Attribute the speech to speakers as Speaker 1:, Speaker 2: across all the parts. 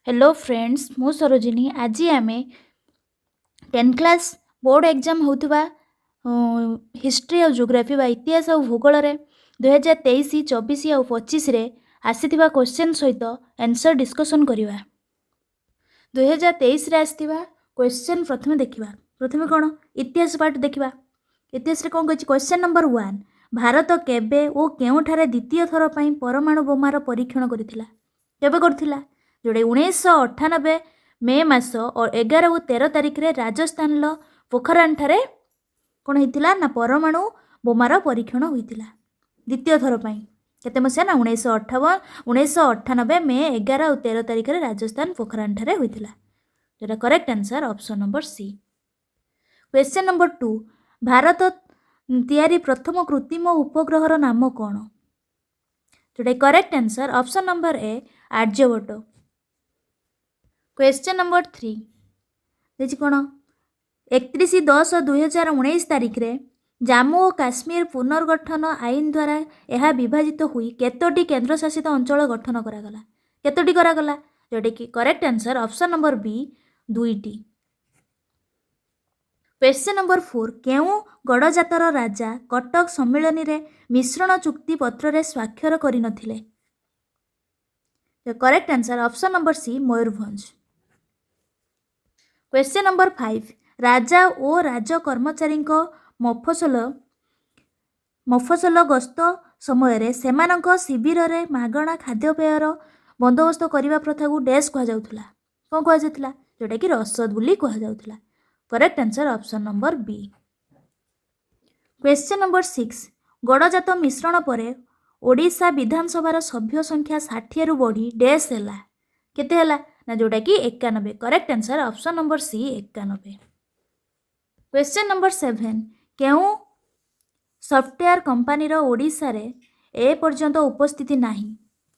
Speaker 1: Hello friends, ମୁଁ ସରୋଜିନୀ। ଆଜି ଆମେ 10th class board exam ହେଉଥିବା ହିଷ୍ଟ୍ରି ଆଉ ଜୋଗ୍ରାଫି ବା ଇତିହାସ ଆଉ ଭୂଗୋଳରେ 2023, 24 ଆଉ 25ରେ ଆସିଥିବା କ୍ୱେଶ୍ଚନ୍ ସହିତ ଆନ୍ସର୍ ଡିସ୍କସନ୍ କରିବା। 2023ରେ ଆସିଥିବା କ୍ୱେଶ୍ଚନ୍ ପ୍ରଥମେ ଦେଖିବା। ପ୍ରଥମେ କ'ଣ ଇତିହାସ ପାର୍ଟ ଦେଖିବା। ଇତିହାସରେ କ'ଣ କହିଛି? କ୍ୱେଶ୍ଚନ୍ ନମ୍ବର 1, ଭାରତ କେବେ ଓ କେଉଁଠାରେ ଦ୍ୱିତୀୟ ଥର ପାଇଁ ପରମାଣୁ ବୋମାର ପରୀକ୍ଷଣ କରିଥିଲା? କେବେ କରିଥିଲା? ଯେଉଁଟା 1998 ମେ ମାସ 11 ଓ 13 ତାରିଖରେ ରାଜସ୍ଥାନର ପୋଖରାନଠାରେ କ'ଣ ହେଇଥିଲା ନା ପରମାଣୁ ବୋମାର ପରୀକ୍ଷଣ ହୋଇଥିଲା ଦ୍ୱିତୀୟ ଥର ପାଇଁ। କେତେ ମସିହା ନା 1998 ମେ 11 ଆଉ 13 ତାରିଖରେ ରାଜସ୍ଥାନ ପୋଖରାନଠାରେ ହୋଇଥିଲା, ଯେଉଁଟା correct answer option number C. Question number 2, Bharat ତିଆରି ପ୍ରଥମ କୃତ୍ରିମ ଉପଗ୍ରହର ନାମ କ'ଣ? ଯେଉଁଟା correct answer option number A, Aryabhata. Question number 3 ଦେଇଛି କ'ଣ? 31/10/2019 ତାରିଖରେ ଜାମ୍ମୁ ଓ କାଶ୍ମୀର ପୁନର୍ଗଠନ ଆଇନ ଦ୍ୱାରା ଏହା ବିଭାଜିତ ହୋଇ କେତୋଟି କେନ୍ଦ୍ରଶାସିତ ଅଞ୍ଚଳ ଗଠନ କରାଗଲା? କେତୋଟି କରାଗଲା? ଯେଉଁଟାକି correct answer option number B, 2ଟି। କ୍ୱେଶ୍ଚନ୍ ନମ୍ବର 4, କେଉଁ ଗଡ଼ଜାତର ରାଜା କଟକ ସମ୍ମିଳନୀରେ ମିଶ୍ରଣ ଚୁକ୍ତି ପତ୍ରରେ ସ୍ୱାକ୍ଷର କରିନଥିଲେ? Correct answer option number C, Mayurbhanj. Question number 5, ରାଜା ଓ ରାଜ କର୍ମଚାରୀଙ୍କ ମଫସଲ ଗସ୍ତ ସମୟରେ ସେମାନଙ୍କ ଶିବିରରେ ମାଗଣା ଖାଦ୍ୟପେୟର ବନ୍ଦୋବସ୍ତ କରିବା ପ୍ରଥାକୁ ଡ୍ୟାସ୍ କୁହାଯାଉଥିଲା। କ'ଣ କୁହାଯାଉଥିଲା? ଯେଉଁଟାକି ରସଦ ବୋଲି କୁହାଯାଉଥିଲା। Correct answer option number B. Question number 6, ଗଡ଼ଜାତ ମିଶ୍ରଣ ପରେ ଓଡ଼ିଶା ବିଧାନସଭାର ସଭ୍ୟ ସଂଖ୍ୟା 60ରୁ ବଢ଼ି ଡ୍ୟାସ୍ ହେଲା। କେତେ ହେଲା ନା ଯେଉଁଟାକି 91। Correct answer option number C, 91। Question number 7, କେଉଁ ସଫ୍ଟୱେୟାର କମ୍ପାନୀର ଓଡ଼ିଶାରେ ଏପର୍ଯ୍ୟନ୍ତ ଉପସ୍ଥିତି ନାହିଁ?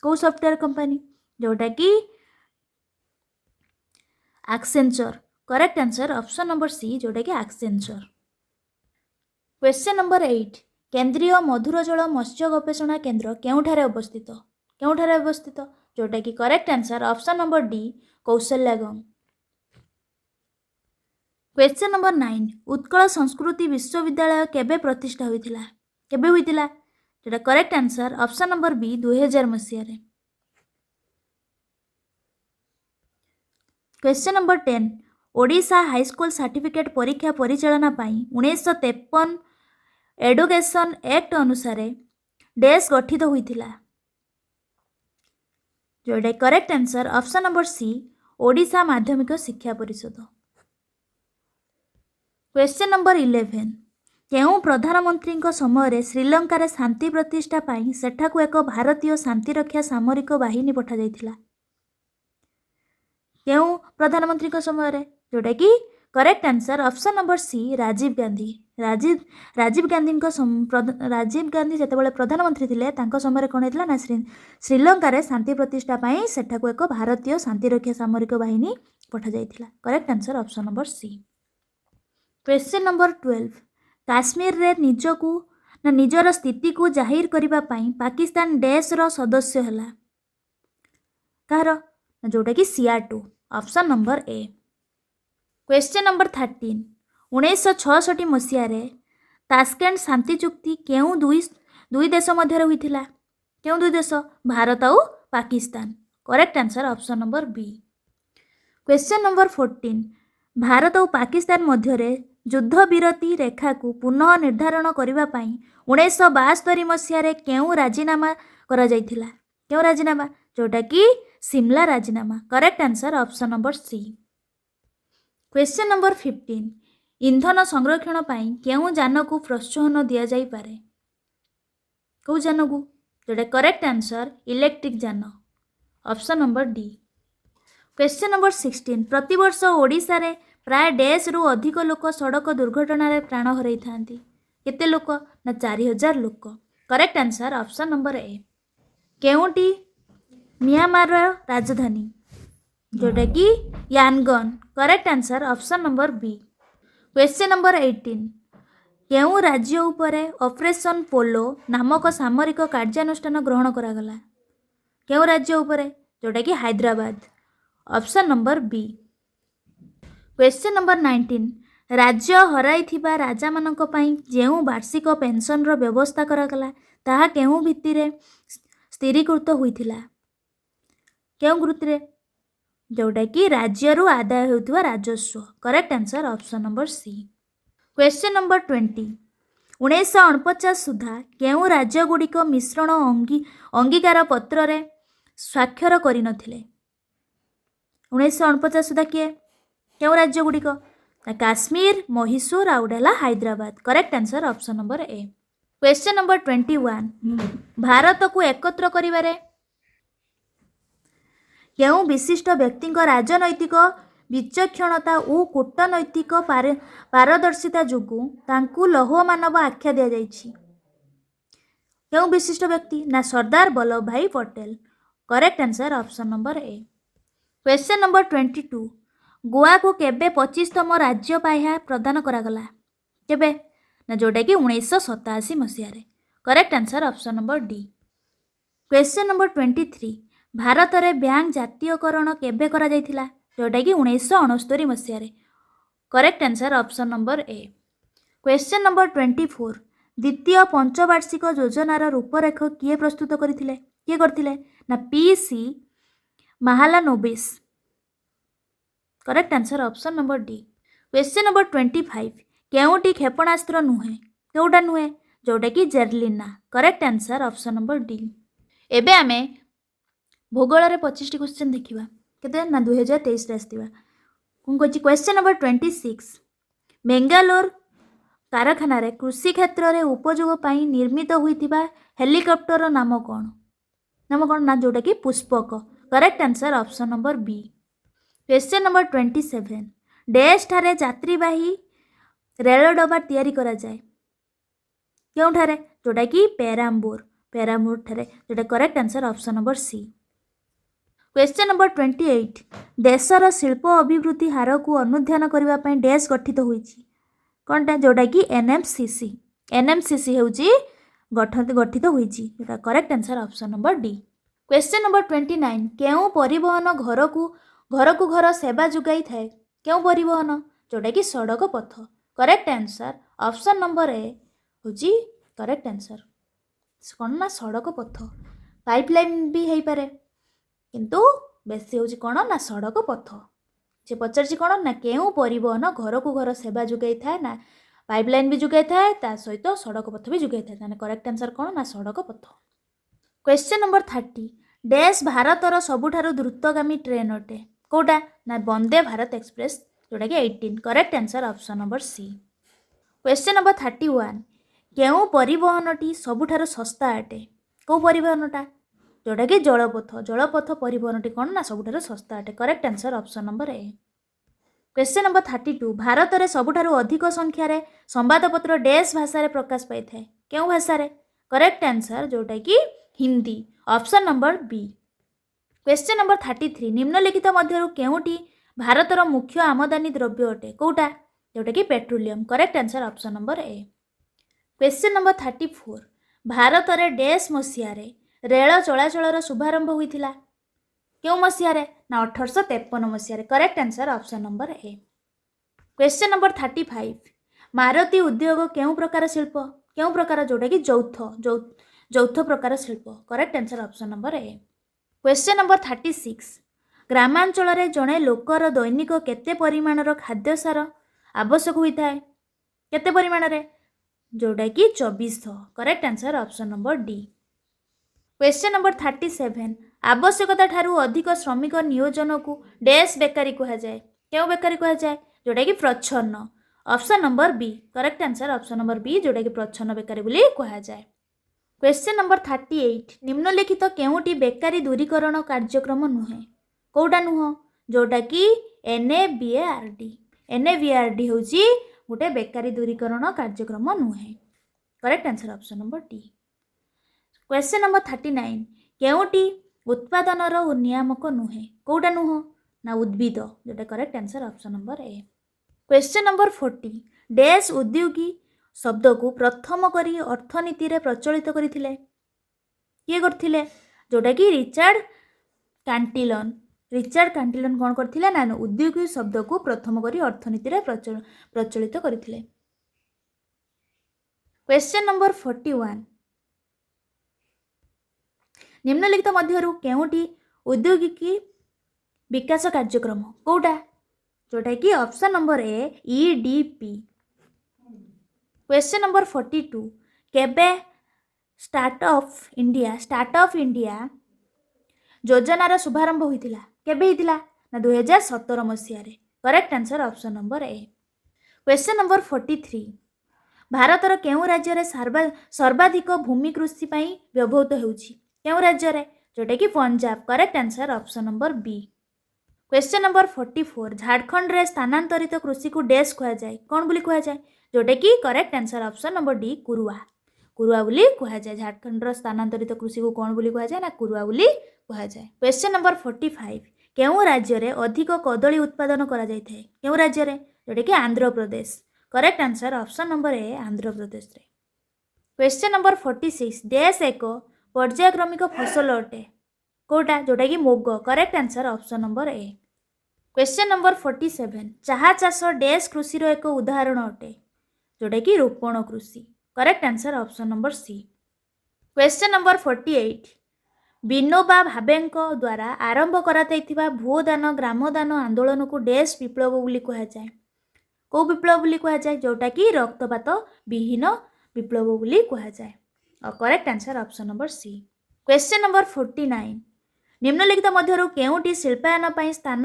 Speaker 1: କେଉଁ ସଫ୍ଟୱେୟାର କମ୍ପାନୀ? ଯେଉଁଟାକି Accenture. Correct answer option number C, ଯେଉଁଟାକି ଆକ୍ସେଞ୍ଚର। କ୍ୱେଶ୍ଚନ୍ ନମ୍ବର 8, କେନ୍ଦ୍ରୀୟ ମଧୁର ଜଳ ମତ୍ସ୍ୟ ଗବେଷଣା କେନ୍ଦ୍ର କେଉଁଠାରେ ଅବସ୍ଥିତ? କେଉଁଠାରେ ଅବସ୍ଥିତ? ଯେଉଁଟାକି correct answer option number D, Kaushalyaganga. Question number 9, Utkal ସଂସ୍କୃତି ବିଶ୍ୱବିଦ୍ୟାଳୟ କେବେ ପ୍ରତିଷ୍ଠା ହୋଇଥିଲା? କେବେ ହୋଇଥିଲା? ଯେଉଁଟା correct answer option number B, 2000 ମସିହାରେ। Question number 10, Odisha high school certificate ପରୀକ୍ଷା ପରିଚାଳନା ପାଇଁ 1953 ଏଡୁକେସନ୍ ଆକ୍ଟ ଅନୁସାରେ ଡ୍ୟାସ୍ ଗଠିତ ହୋଇଥିଲା। ଯେଉଁଟା correct answer option number C, Odisha Madhyamik Shiksha Parishad. Question number 11, କେଉଁ ପ୍ରଧାନମନ୍ତ୍ରୀଙ୍କ ସମୟରେ ଶ୍ରୀଲଙ୍କାରେ ଶାନ୍ତି ପ୍ରତିଷ୍ଠା ପାଇଁ ସେଠାକୁ ଏକ ଭାରତୀୟ ଶାନ୍ତିରକ୍ଷା ସାମରିକ ବାହିନୀ ପଠାଯାଇଥିଲା? କେଉଁ ପ୍ରଧାନମନ୍ତ୍ରୀଙ୍କ ସମୟରେ? ଯେଉଁଟାକି correct answer option number C, Rajiv Gandhi. Rajiv Gandhi ଯେତେବେଳେ ପ୍ରଧାନମନ୍ତ୍ରୀ ଥିଲେ, ତାଙ୍କ ସମୟରେ କ'ଣ ହେଇଥିଲା ନା ଶ୍ରୀଲଙ୍କାରେ ଶାନ୍ତି ପ୍ରତିଷ୍ଠା ପାଇଁ ସେଠାକୁ ଏକ ଭାରତୀୟ ଶାନ୍ତିରକ୍ଷା ସାମରିକ ବାହିନୀ ପଠାଯାଇଥିଲା। Correct answer option number C. Question number 12, କାଶ୍ମୀରରେ ନିଜକୁ ନା ନିଜର ସ୍ଥିତିକୁ ଜାହିର କରିବା ପାଇଁ ପାକିସ୍ତାନ ଡ୍ୟାସ୍ର ସଦସ୍ୟ ହେଲା। କାହାର ନା ଯେଉଁଟାକି SEATO, option number A. Question number 13, 1966 ମସିହାରେ ତାସ୍କେଣ୍ଟ ଶାନ୍ତି ଚୁକ୍ତି କେଉଁ ଦୁଇ ଦେଶ ମଧ୍ୟରେ ହୋଇଥିଲା? କେଉଁ ଦୁଇ ଦେଶ? ଭାରତ ଆଉ Pakistan. Correct answer option number B. Question number 14, Bharat ଓ ପାକିସ୍ତାନ ମଧ୍ୟରେ ଯୁଦ୍ଧବିରତି ରେଖାକୁ ପୁନଃ ନିର୍ଦ୍ଧାରଣ କରିବା ପାଇଁ 1972 ମସିହାରେ କେଉଁ ରାଜିନାମା କରାଯାଇଥିଲା? କେଉଁ ରାଜିନାମା? ଯେଉଁଟାକି ସିମଲା ରାଜିନାମା। Correct answer option number C. Question number 15, ଇନ୍ଧନ ସଂରକ୍ଷଣ ପାଇଁ କେଉଁ ଯାନକୁ ପ୍ରୋତ୍ସାହନ ଦିଆଯାଇପାରେ? କେଉଁ ଯାନକୁ? ଯେଉଁଟା କରେକ୍ଟ ଆନ୍ସର ଇଲେକ୍ଟ୍ରିକ୍ ଯାନ, option number D. Question number 16, ପ୍ରତିବର୍ଷ ଓଡ଼ିଶାରେ ପ୍ରାୟ ଡ୍ୟାସ୍ରୁ ଅଧିକ ଲୋକ ସଡ଼କ ଦୁର୍ଘଟଣାରେ ପ୍ରାଣ ହରାଇଥାନ୍ତି। କେତେ ଲୋକ ନା 4000 ଲୋକ। Correct answer option number A. କେଉଁଟି ମିଆଁମାରର ରାଜଧାନୀ? ଯେଉଁଟାକି Yangon. Correct answer option number B. Question number 18, କେଉଁ ରାଜ୍ୟ ଉପରେ ଅପରେସନ୍ ପୋଲୋ ନାମକ ସାମରିକ କାର୍ଯ୍ୟାନୁଷ୍ଠାନ ଗ୍ରହଣ କରାଗଲା? କେଉଁ ରାଜ୍ୟ ଉପରେ? ଯେଉଁଟାକି Hyderabad, Option number B. Question number 19, ରାଜ୍ୟ ହରାଇଥିବା ରାଜାମାନଙ୍କ ପାଇଁ ଯେଉଁ ବାର୍ଷିକ ପେନ୍ସନ୍ର ବ୍ୟବସ୍ଥା କରାଗଲା, ତାହା କେଉଁ ଭିତ୍ତିରେ ସ୍ଥିରୀକୃତ ହୋଇଥିଲା? କେଉଁ ଭିତ୍ତିରେ? ଯେଉଁଟାକି ରାଜ୍ୟରୁ ଆଦାୟ ହେଉଥିବା ରାଜସ୍ୱ। Correct answer option number C. Question number 20, 1949 ସୁଦ୍ଧା କେଉଁ ରାଜ୍ୟଗୁଡ଼ିକ ମିଶ୍ରଣ ଅଙ୍ଗୀକାର ପତ୍ରରେ ସ୍ୱାକ୍ଷର କରିନଥିଲେ? 1949 ସୁଦ୍ଧା କିଏ, କେଉଁ ରାଜ୍ୟଗୁଡ଼ିକ? ନା କାଶ୍ମୀର, ମହୀଶୂର ଆଉ ଗୋଟେ ହେଲା Hyderabad. Correct answer option number A. Question number 21, ଭାରତକୁ ଏକତ୍ର କରିବାରେ କେଉଁ ବିଶିଷ୍ଟ ବ୍ୟକ୍ତିଙ୍କ ରାଜନୈତିକ ବିଚକ୍ଷଣତା ଓ କୂଟନୈତିକ ପାରଦର୍ଶିତା ଯୋଗୁଁ ତାଙ୍କୁ ଲୌହ ମାନବ ଆଖ୍ୟା ଦିଆଯାଇଛି? କେଉଁ ବିଶିଷ୍ଟ ବ୍ୟକ୍ତି? ନା ସର୍ଦ୍ଦାର ବଲ୍ଲଭ ଭାଇ Patel. Correct answer option number A. Question number 22, ଗୋଆକୁ କେବେ 25ତମ ରାଜ୍ୟ ପାହ୍ୟା ପ୍ରଦାନ କରାଗଲା? କେବେ? ନା ଯେଉଁଟାକି 1987 ମସିହାରେ। Correct answer option number D. Question number 23, ଭାରତରେ ବ୍ୟାଙ୍କ ଜାତୀୟକରଣ କେବେ କରାଯାଇଥିଲା? ଯେଉଁଟାକି 1969 ମସିହାରେ। Correct answer option number A. Question number 24, ଦ୍ୱିତୀୟ ପଞ୍ଚବାର୍ଷିକ ଯୋଜନାର ରୂପରେଖ କିଏ ପ୍ରସ୍ତୁତ କରିଥିଲେ? କିଏ କରିଥିଲେ? ନା P C Mahalanobis. Correct answer option number D. Question number 25, କେଉଁଟି କ୍ଷେପଣାସ୍ତ୍ର ନୁହେଁ? କେଉଁଟା ନୁହେଁ? ଯେଉଁଟାକି Javelin. Correct answer option number D. ଏବେ ଆମେ ଭୂଗୋଳରେ 25ଟି କ୍ୱେଶ୍ଚନ୍ ଦେଖିବା। କେତେ? ନା 2023ରେ ଆସିଥିବା। କ'ଣ କହିଛି? କ୍ୱେଶ୍ଚନ୍ ନମ୍ବର 26, ବେଙ୍ଗାଲୋର କାରଖାନାରେ କୃଷି କ୍ଷେତ୍ରରେ ଉପଯୋଗ ପାଇଁ ନିର୍ମିତ ହୋଇଥିବା ହେଲିକପ୍ଟରର ନାମ କ'ଣ? ନାମ କ'ଣ? ନା ଯେଉଁଟାକି Pushpak. Correct answer option number B. Question number 27, dash ଠାରେ ଯାତ୍ରୀବାହୀ ରେଳ ଡବା ତିଆରି କରାଯାଏ? କେଉଁଠାରେ? ଯେଉଁଟାକି ପେରାମ୍ବୁର, ପେରାମ୍ବୁର ଠାରେ, ଯେଉଁଟା correct answer option number C. Question number 28, ଦେଶର ଶିଳ୍ପ ଅଭିବୃଦ୍ଧି ହାରକୁ ଅନୁଧ୍ୟାନ କରିବା ପାଇଁ ଡ୍ୟାସ୍ ଗଠିତ ହୋଇଛି। କ'ଣଟା? ଯେଉଁଟାକି N M C C. N M C C ହେଉଛି ଗଠିତ ହୋଇଛି, ଯେଉଁଟା correct answer option number D. Question number 29, କେଉଁ ପରିବହନ ଘରକୁ ଘର ସେବା ଯୋଗାଇଥାଏ? କେଉଁ ପରିବହନ? ଯେଉଁଟାକି ସଡ଼କ ପଥ। Correct answer option number A ହେଉଛି କରେକ୍ଟ ଆନ୍ସର୍। କ'ଣ? ନା ସଡ଼କ ପଥ। ପାଇପ୍ ଲାଇନ୍ ବି ହେଇପାରେ, କିନ୍ତୁ ବେଶୀ ହେଉଛି କ'ଣ? ନା ସଡ଼କ ପଥ। ସେ ପଚାରିଛି କ'ଣ? ନା କେଉଁ ପରିବହନ ଘରକୁ ଘର ସେବା ଯୋଗାଇଥାଏ? ନା ପାଇପ୍ ଲାଇନ୍ ବି ଯୋଗାଇଥାଏ, ତା ସହିତ ସଡ଼କ ପଥ ବି ଯୋଗାଇଥାଏ। ତାହେଲେ କରେକ୍ଟ ଆନ୍ସର୍ କ'ଣ? ନା ସଡ଼କ ପଥ। କ୍ୱେଶ୍ଚନ୍ ନମ୍ବର 30, ଡ୍ୟାସ୍ ଭାରତର ସବୁଠାରୁ ଦ୍ରୁତଗାମୀ ଟ୍ରେନ୍ ଅଟେ। କେଉଁଟା? ନା ବନ୍ଦେ ଭାରତ ଏକ୍ସପ୍ରେସ୍, ଯେଉଁଟାକି 18। Correct answer option number C. Question number 31, କେଉଁ ପରିବହନଟି ସବୁଠାରୁ ଶସ୍ତା ଅଟେ? କେଉଁ ପରିବହନଟା? ଯେଉଁଟାକି ଜଳପଥ। ଜଳପଥ ପରିବହନଟି କ'ଣ? ନା ସବୁଠାରୁ ଶସ୍ତା ଅଟେ। Correct answer option number A. Question number 32, ଭାରତରେ ସବୁଠାରୁ ଅଧିକ ସଂଖ୍ୟାରେ ସମ୍ବାଦପତ୍ର ଡ୍ୟାସ୍ ଭାଷାରେ ପ୍ରକାଶ ପାଇଥାଏ। କେଉଁ ଭାଷାରେ? କରେକ୍ଟ ଆନ୍ସର୍ ଯେଉଁଟାକି Hindi, option number B. Question number 33, ନିମ୍ନଲିଖିତ ମଧ୍ୟରୁ କେଉଁଟି ଭାରତର ମୁଖ୍ୟ ଆମଦାନୀ ଦ୍ରବ୍ୟ ଅଟେ? କେଉଁଟା? ଯେଉଁଟାକି petroleum. Correct answer option number A. Question number 34, ଭାରତରେ ଡ୍ୟାସ୍ ମସିହାରେ ରେଳ ଚଳାଚଳର ଶୁଭାରମ୍ଭ ହୋଇଥିଲା। କେଉଁ ମସିହାରେ? ନା 1853 ମସିହାରେ। Correct answer option number A. Question number 35, Maruti ଉଦ୍ୟୋଗ କେଉଁ ପ୍ରକାର ଶିଳ୍ପ? କେଉଁ ପ୍ରକାର? ଯେଉଁଟାକି ଯୌଥ ପ୍ରକାର ଶିଳ୍ପ। Correct answer option number A. Question number 36, ଗ୍ରାମାଞ୍ଚଳରେ ଜଣେ ଲୋକର ଦୈନିକ କେତେ ପରିମାଣର ଖାଦ୍ୟସାର ଆବଶ୍ୟକ ହୋଇଥାଏ? କେତେ ପରିମାଣରେ? ଯେଉଁଟାକି 2400। Correct answer option number D. Question number 37, ଆବଶ୍ୟକତା ଠାରୁ ଅଧିକ ଶ୍ରମିକ ନିୟୋଜନକୁ ଡ୍ୟାସ୍ ବେକାରୀ କୁହାଯାଏ। କେଉଁ ବେକାରୀ କୁହାଯାଏ? ଯେଉଁଟାକି ପ୍ରଚ୍ଛନ୍ନ। Option number B. Correct answer option number B, ଯେଉଁଟାକି ପ୍ରଚ୍ଛନ୍ନ ବେକାରୀ ବୋଲି କୁହାଯାଏ। କ୍ୱେଶ୍ଚନ୍ ନମ୍ବର 38, ନିମ୍ନଲିଖିତ କେଉଁଟି ବେକାରୀ ଦୂରୀକରଣ କାର୍ଯ୍ୟକ୍ରମ ନୁହେଁ? କେଉଁଟା ନୁହଁ? ଯେଉଁଟାକି N A B A R D. N A B R D ହେଉଛି ଗୋଟେ ବେକାରୀ ଦୂରୀକରଣ କାର୍ଯ୍ୟକ୍ରମ ନୁହେଁ। Correct answer option number D. Question number 39, କେଉଁଟି ଉତ୍ପାଦନର ନିୟାମକ ନୁହେଁ? କେଉଁଟା ନୁହଁ? ନା ଉଦ୍ଭିଦ, ଯେଉଁଟା correct answer option number A. Question number 40, dash ଉଦ୍ୟୋଗୀ ଶବ୍ଦକୁ ପ୍ରଥମ କରି ଅର୍ଥନୀତିରେ ପ୍ରଚଳିତ କରିଥିଲେ। କିଏ କରିଥିଲେ? ଯେଉଁଟାକି ରିଚାର୍ଡ କାଣ୍ଟିଲନ୍। ରିଚାର୍ଡ କାଣ୍ଟିଲନ୍ କ'ଣ କରିଥିଲେ ନା ଉଦ୍ୟୋଗୀ ଶବ୍ଦକୁ ପ୍ରଥମ କରି ଅର୍ଥନୀତିରେ ପ୍ରଚଳିତ କରିଥିଲେ। କ୍ୱେଶ୍ଚନ୍ ନମ୍ବର 41, ନିମ୍ନଲିଖିତ ମଧ୍ୟରୁ କେଉଁଟି ଔଦ୍ୟୋଗିକ ବିକାଶ କାର୍ଯ୍ୟକ୍ରମ? କେଉଁଟା? ଯେଉଁଟାକି option number A, EDP। Question number 42, କେବେ ଷ୍ଟାର୍ଟଅପ୍ ଇଣ୍ଡିଆ ଯୋଜନାର ଶୁଭାରମ୍ଭ ହୋଇଥିଲା? କେବେ ହେଇଥିଲା ନା 2017 ମସିହାରେ। Correct answer option number A। Question number 43, ଭାରତର କେଉଁ ରାଜ୍ୟରେ ସର୍ବାଧିକ ଭୂମି କୃଷି ପାଇଁ ବ୍ୟବହୃତ ହେଉଛି? କେଉଁ ରାଜ୍ୟରେ? ଯେଉଁଟାକି Punjab. Correct answer option number B। Question number 44, ଝାଡ଼ଖଣ୍ଡରେ ସ୍ଥାନାନ୍ତରିତ କୃଷିକୁ ଡେସ୍ କୁହାଯାଏ। କ'ଣ ବୋଲି କୁହାଯାଏ? ଯେଉଁଟାକି correct answer option number D, Kurwa. Kurwa ବୋଲି କୁହାଯାଏ। ଝାଡ଼ଖଣ୍ଡର ସ୍ଥାନାନ୍ତରିତ କୃଷିକୁ କ'ଣ ବୋଲି କୁହାଯାଏ ନା କୁରୁଆ ବୋଲି କୁହାଯାଏ। କ୍ୱେଶ୍ଚନ୍ ନମ୍ବର 45, କେଉଁ ରାଜ୍ୟରେ ଅଧିକ କଦଳୀ ଉତ୍ପାଦନ କରାଯାଇଥାଏ? କେଉଁ ରାଜ୍ୟରେ? ଯେଉଁଟାକି Andhra Pradesh. Correct answer option number A, ଆନ୍ଧ୍ରପ୍ରଦେଶରେ। କ୍ୱେଶ୍ଚନ୍ ନମ୍ବର 46, ଡେସ୍ ଏକ ପର୍ଯ୍ୟାୟକ୍ରମିକ ଫସଲ ଅଟେ। କେଉଁଟା? ଯେଉଁଟାକି ମୁଗ। Correct answer option number A। Question number 47, ଚାହା ଚାଷ ଡେସ୍ କୃଷିର ଏକ ଉଦାହରଣ ଅଟେ। ଯେଉଁଟାକି ରୋପଣ କୃଷି। Correct answer option number C। Question number 48, Vinoba ଭାବେଙ୍କ ଦ୍ୱାରା ଆରମ୍ଭ କରାଯାଇଥିବା ଭୂଦାନ ଗ୍ରାମଦାନ ଆନ୍ଦୋଳନକୁ ଡେସ୍ ବିପ୍ଳବ ବୋଲି କୁହାଯାଏ। କେଉଁ ବିପ୍ଳବ ବୋଲି କୁହାଯାଏ? ଯେଉଁଟାକି ରକ୍ତପାତ ବିହୀନ ବିପ୍ଳବ ବୋଲି କୁହାଯାଏ। Correct answer option number C। Question number 49, ନିମ୍ନଲିଖିତ ମଧ୍ୟରୁ କେଉଁଟି ଶିଳ୍ପାୟନ ପାଇଁ ସ୍ଥାନ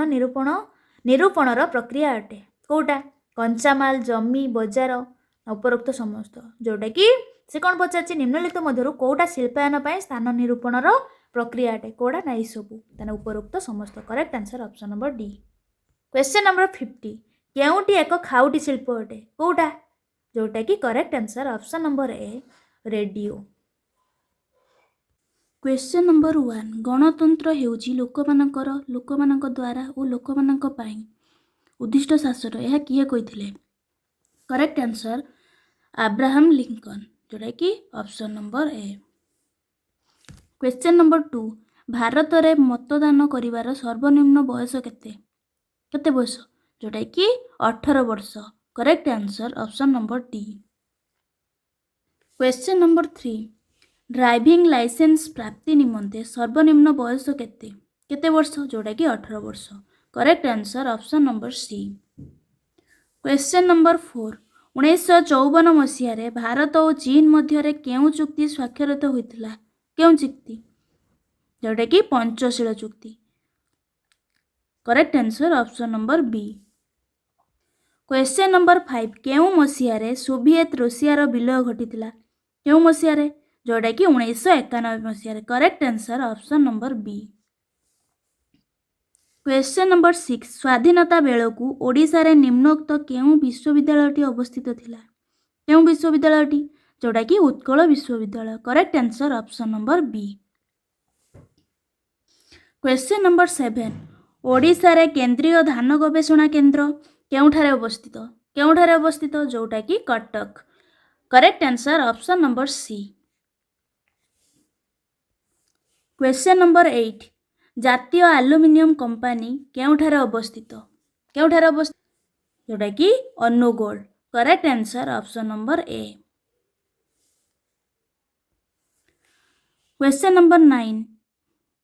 Speaker 1: ନିରୂପଣର ପ୍ରକ୍ରିୟା ଅଟେ? କେଉଁଟା? କଞ୍ଚାମାଲ, ଜମି, ବଜାର, ଉପରୋକ୍ତ ସମସ୍ତ। ଯେଉଁଟାକି ସେ କ'ଣ ପଚାରିଛି? ନିମ୍ନଲିଖିତ ମଧ୍ୟରୁ କେଉଁଟା ଶିଳ୍ପାୟନ ପାଇଁ ସ୍ଥାନ ନିରୂପଣର ପ୍ରକ୍ରିୟା ଅଟେ? କେଉଁଟା ନା ଏଇସବୁ। ତାହେଲେ ଉପରୋକ୍ତ ସମସ୍ତ। Correct answer option number D। Question number 50, କେଉଁଟି ଏକ ଖାଉଟି ଶିଳ୍ପ ଅଟେ? କେଉଁଟା? ଯେଉଁଟାକି correct answer option number A, radio।
Speaker 2: Question number 1, ଗଣତନ୍ତ୍ର ହେଉଛି ଲୋକମାନଙ୍କର, ଲୋକମାନଙ୍କ ଦ୍ୱାରା ଓ ଲୋକମାନଙ୍କ ପାଇଁ ଉଦ୍ଦିଷ୍ଟ ଶାସନ। ଏହା କିଏ କହିଥିଲେ? କରେକ୍ଟ ଆନ୍ସର ଆବ୍ରାହାମ ଲିଙ୍କନ, ଯେଉଁଟାକି option number A। Question number 2, ଭାରତରେ ମତଦାନ କରିବାର ସର୍ବନିମ୍ନ ବୟସ କେତେ? କେତେ ବୟସ? ଯେଉଁଟାକି 18 ବର୍ଷ। Correct answer option number D। Question number 3, driving licence ପ୍ରାପ୍ତି ନିମନ୍ତେ ସର୍ବନିମ୍ନ ବୟସ କେତେ? କେତେ ବର୍ଷ? ଯେଉଁଟାକି 18 ବର୍ଷ। Correct answer option number C। Question number 4, 1954 ମସିହାରେ ଭାରତ ଓ ଚୀନ ମଧ୍ୟରେ କେଉଁ ଚୁକ୍ତି ସ୍ୱାକ୍ଷରିତ ହୋଇଥିଲା? କେଉଁ ଚୁକ୍ତି? ଯେଉଁଟାକି ପଞ୍ଚଶୀଳ ଚୁକ୍ତି। Correct answer option number B। Question number 5, କେଉଁ ମସିହାରେ ସୋଭିଏତ ରୁଷିଆର ବିଲୟ ଘଟିଥିଲା? କେଉଁ ମସିହାରେ? ଯେଉଁଟାକି 1991 ମସିହାରେ। Correct answer option number B। Question number 6, ସ୍ୱାଧୀନତା ବେଳକୁ ଓଡ଼ିଶାରେ ନିମ୍ନୋକ୍ତ କେଉଁ ବିଶ୍ୱବିଦ୍ୟାଳୟଟି ଅବସ୍ଥିତ ଥିଲା? କେଉଁ ବିଶ୍ୱବିଦ୍ୟାଳୟଟି? ଯେଉଁଟାକି ଉତ୍କଳ ବିଶ୍ୱବିଦ୍ୟାଳୟ। Correct answer option number B। Question number 7, ଓଡ଼ିଶାରେ କେନ୍ଦ୍ରୀୟ ଧାନ ଗବେଷଣା କେନ୍ଦ୍ର କେଉଁଠାରେ ଅବସ୍ଥିତ? କେଉଁଠାରେ ଅବସ୍ଥିତ? ଯେଉଁଟାକି Cuttack. Correct answer option number C। Question number 8, ଜାତୀୟ ଆଲୁମିନିୟମ କମ୍ପାନୀ କେଉଁଠାରେ ଅବସ୍ଥିତ? କେଉଁଠାରେ ଅବସ୍ଥିତ? ଯେଉଁଟାକି Angul. Correct answer option number A। Question number 9,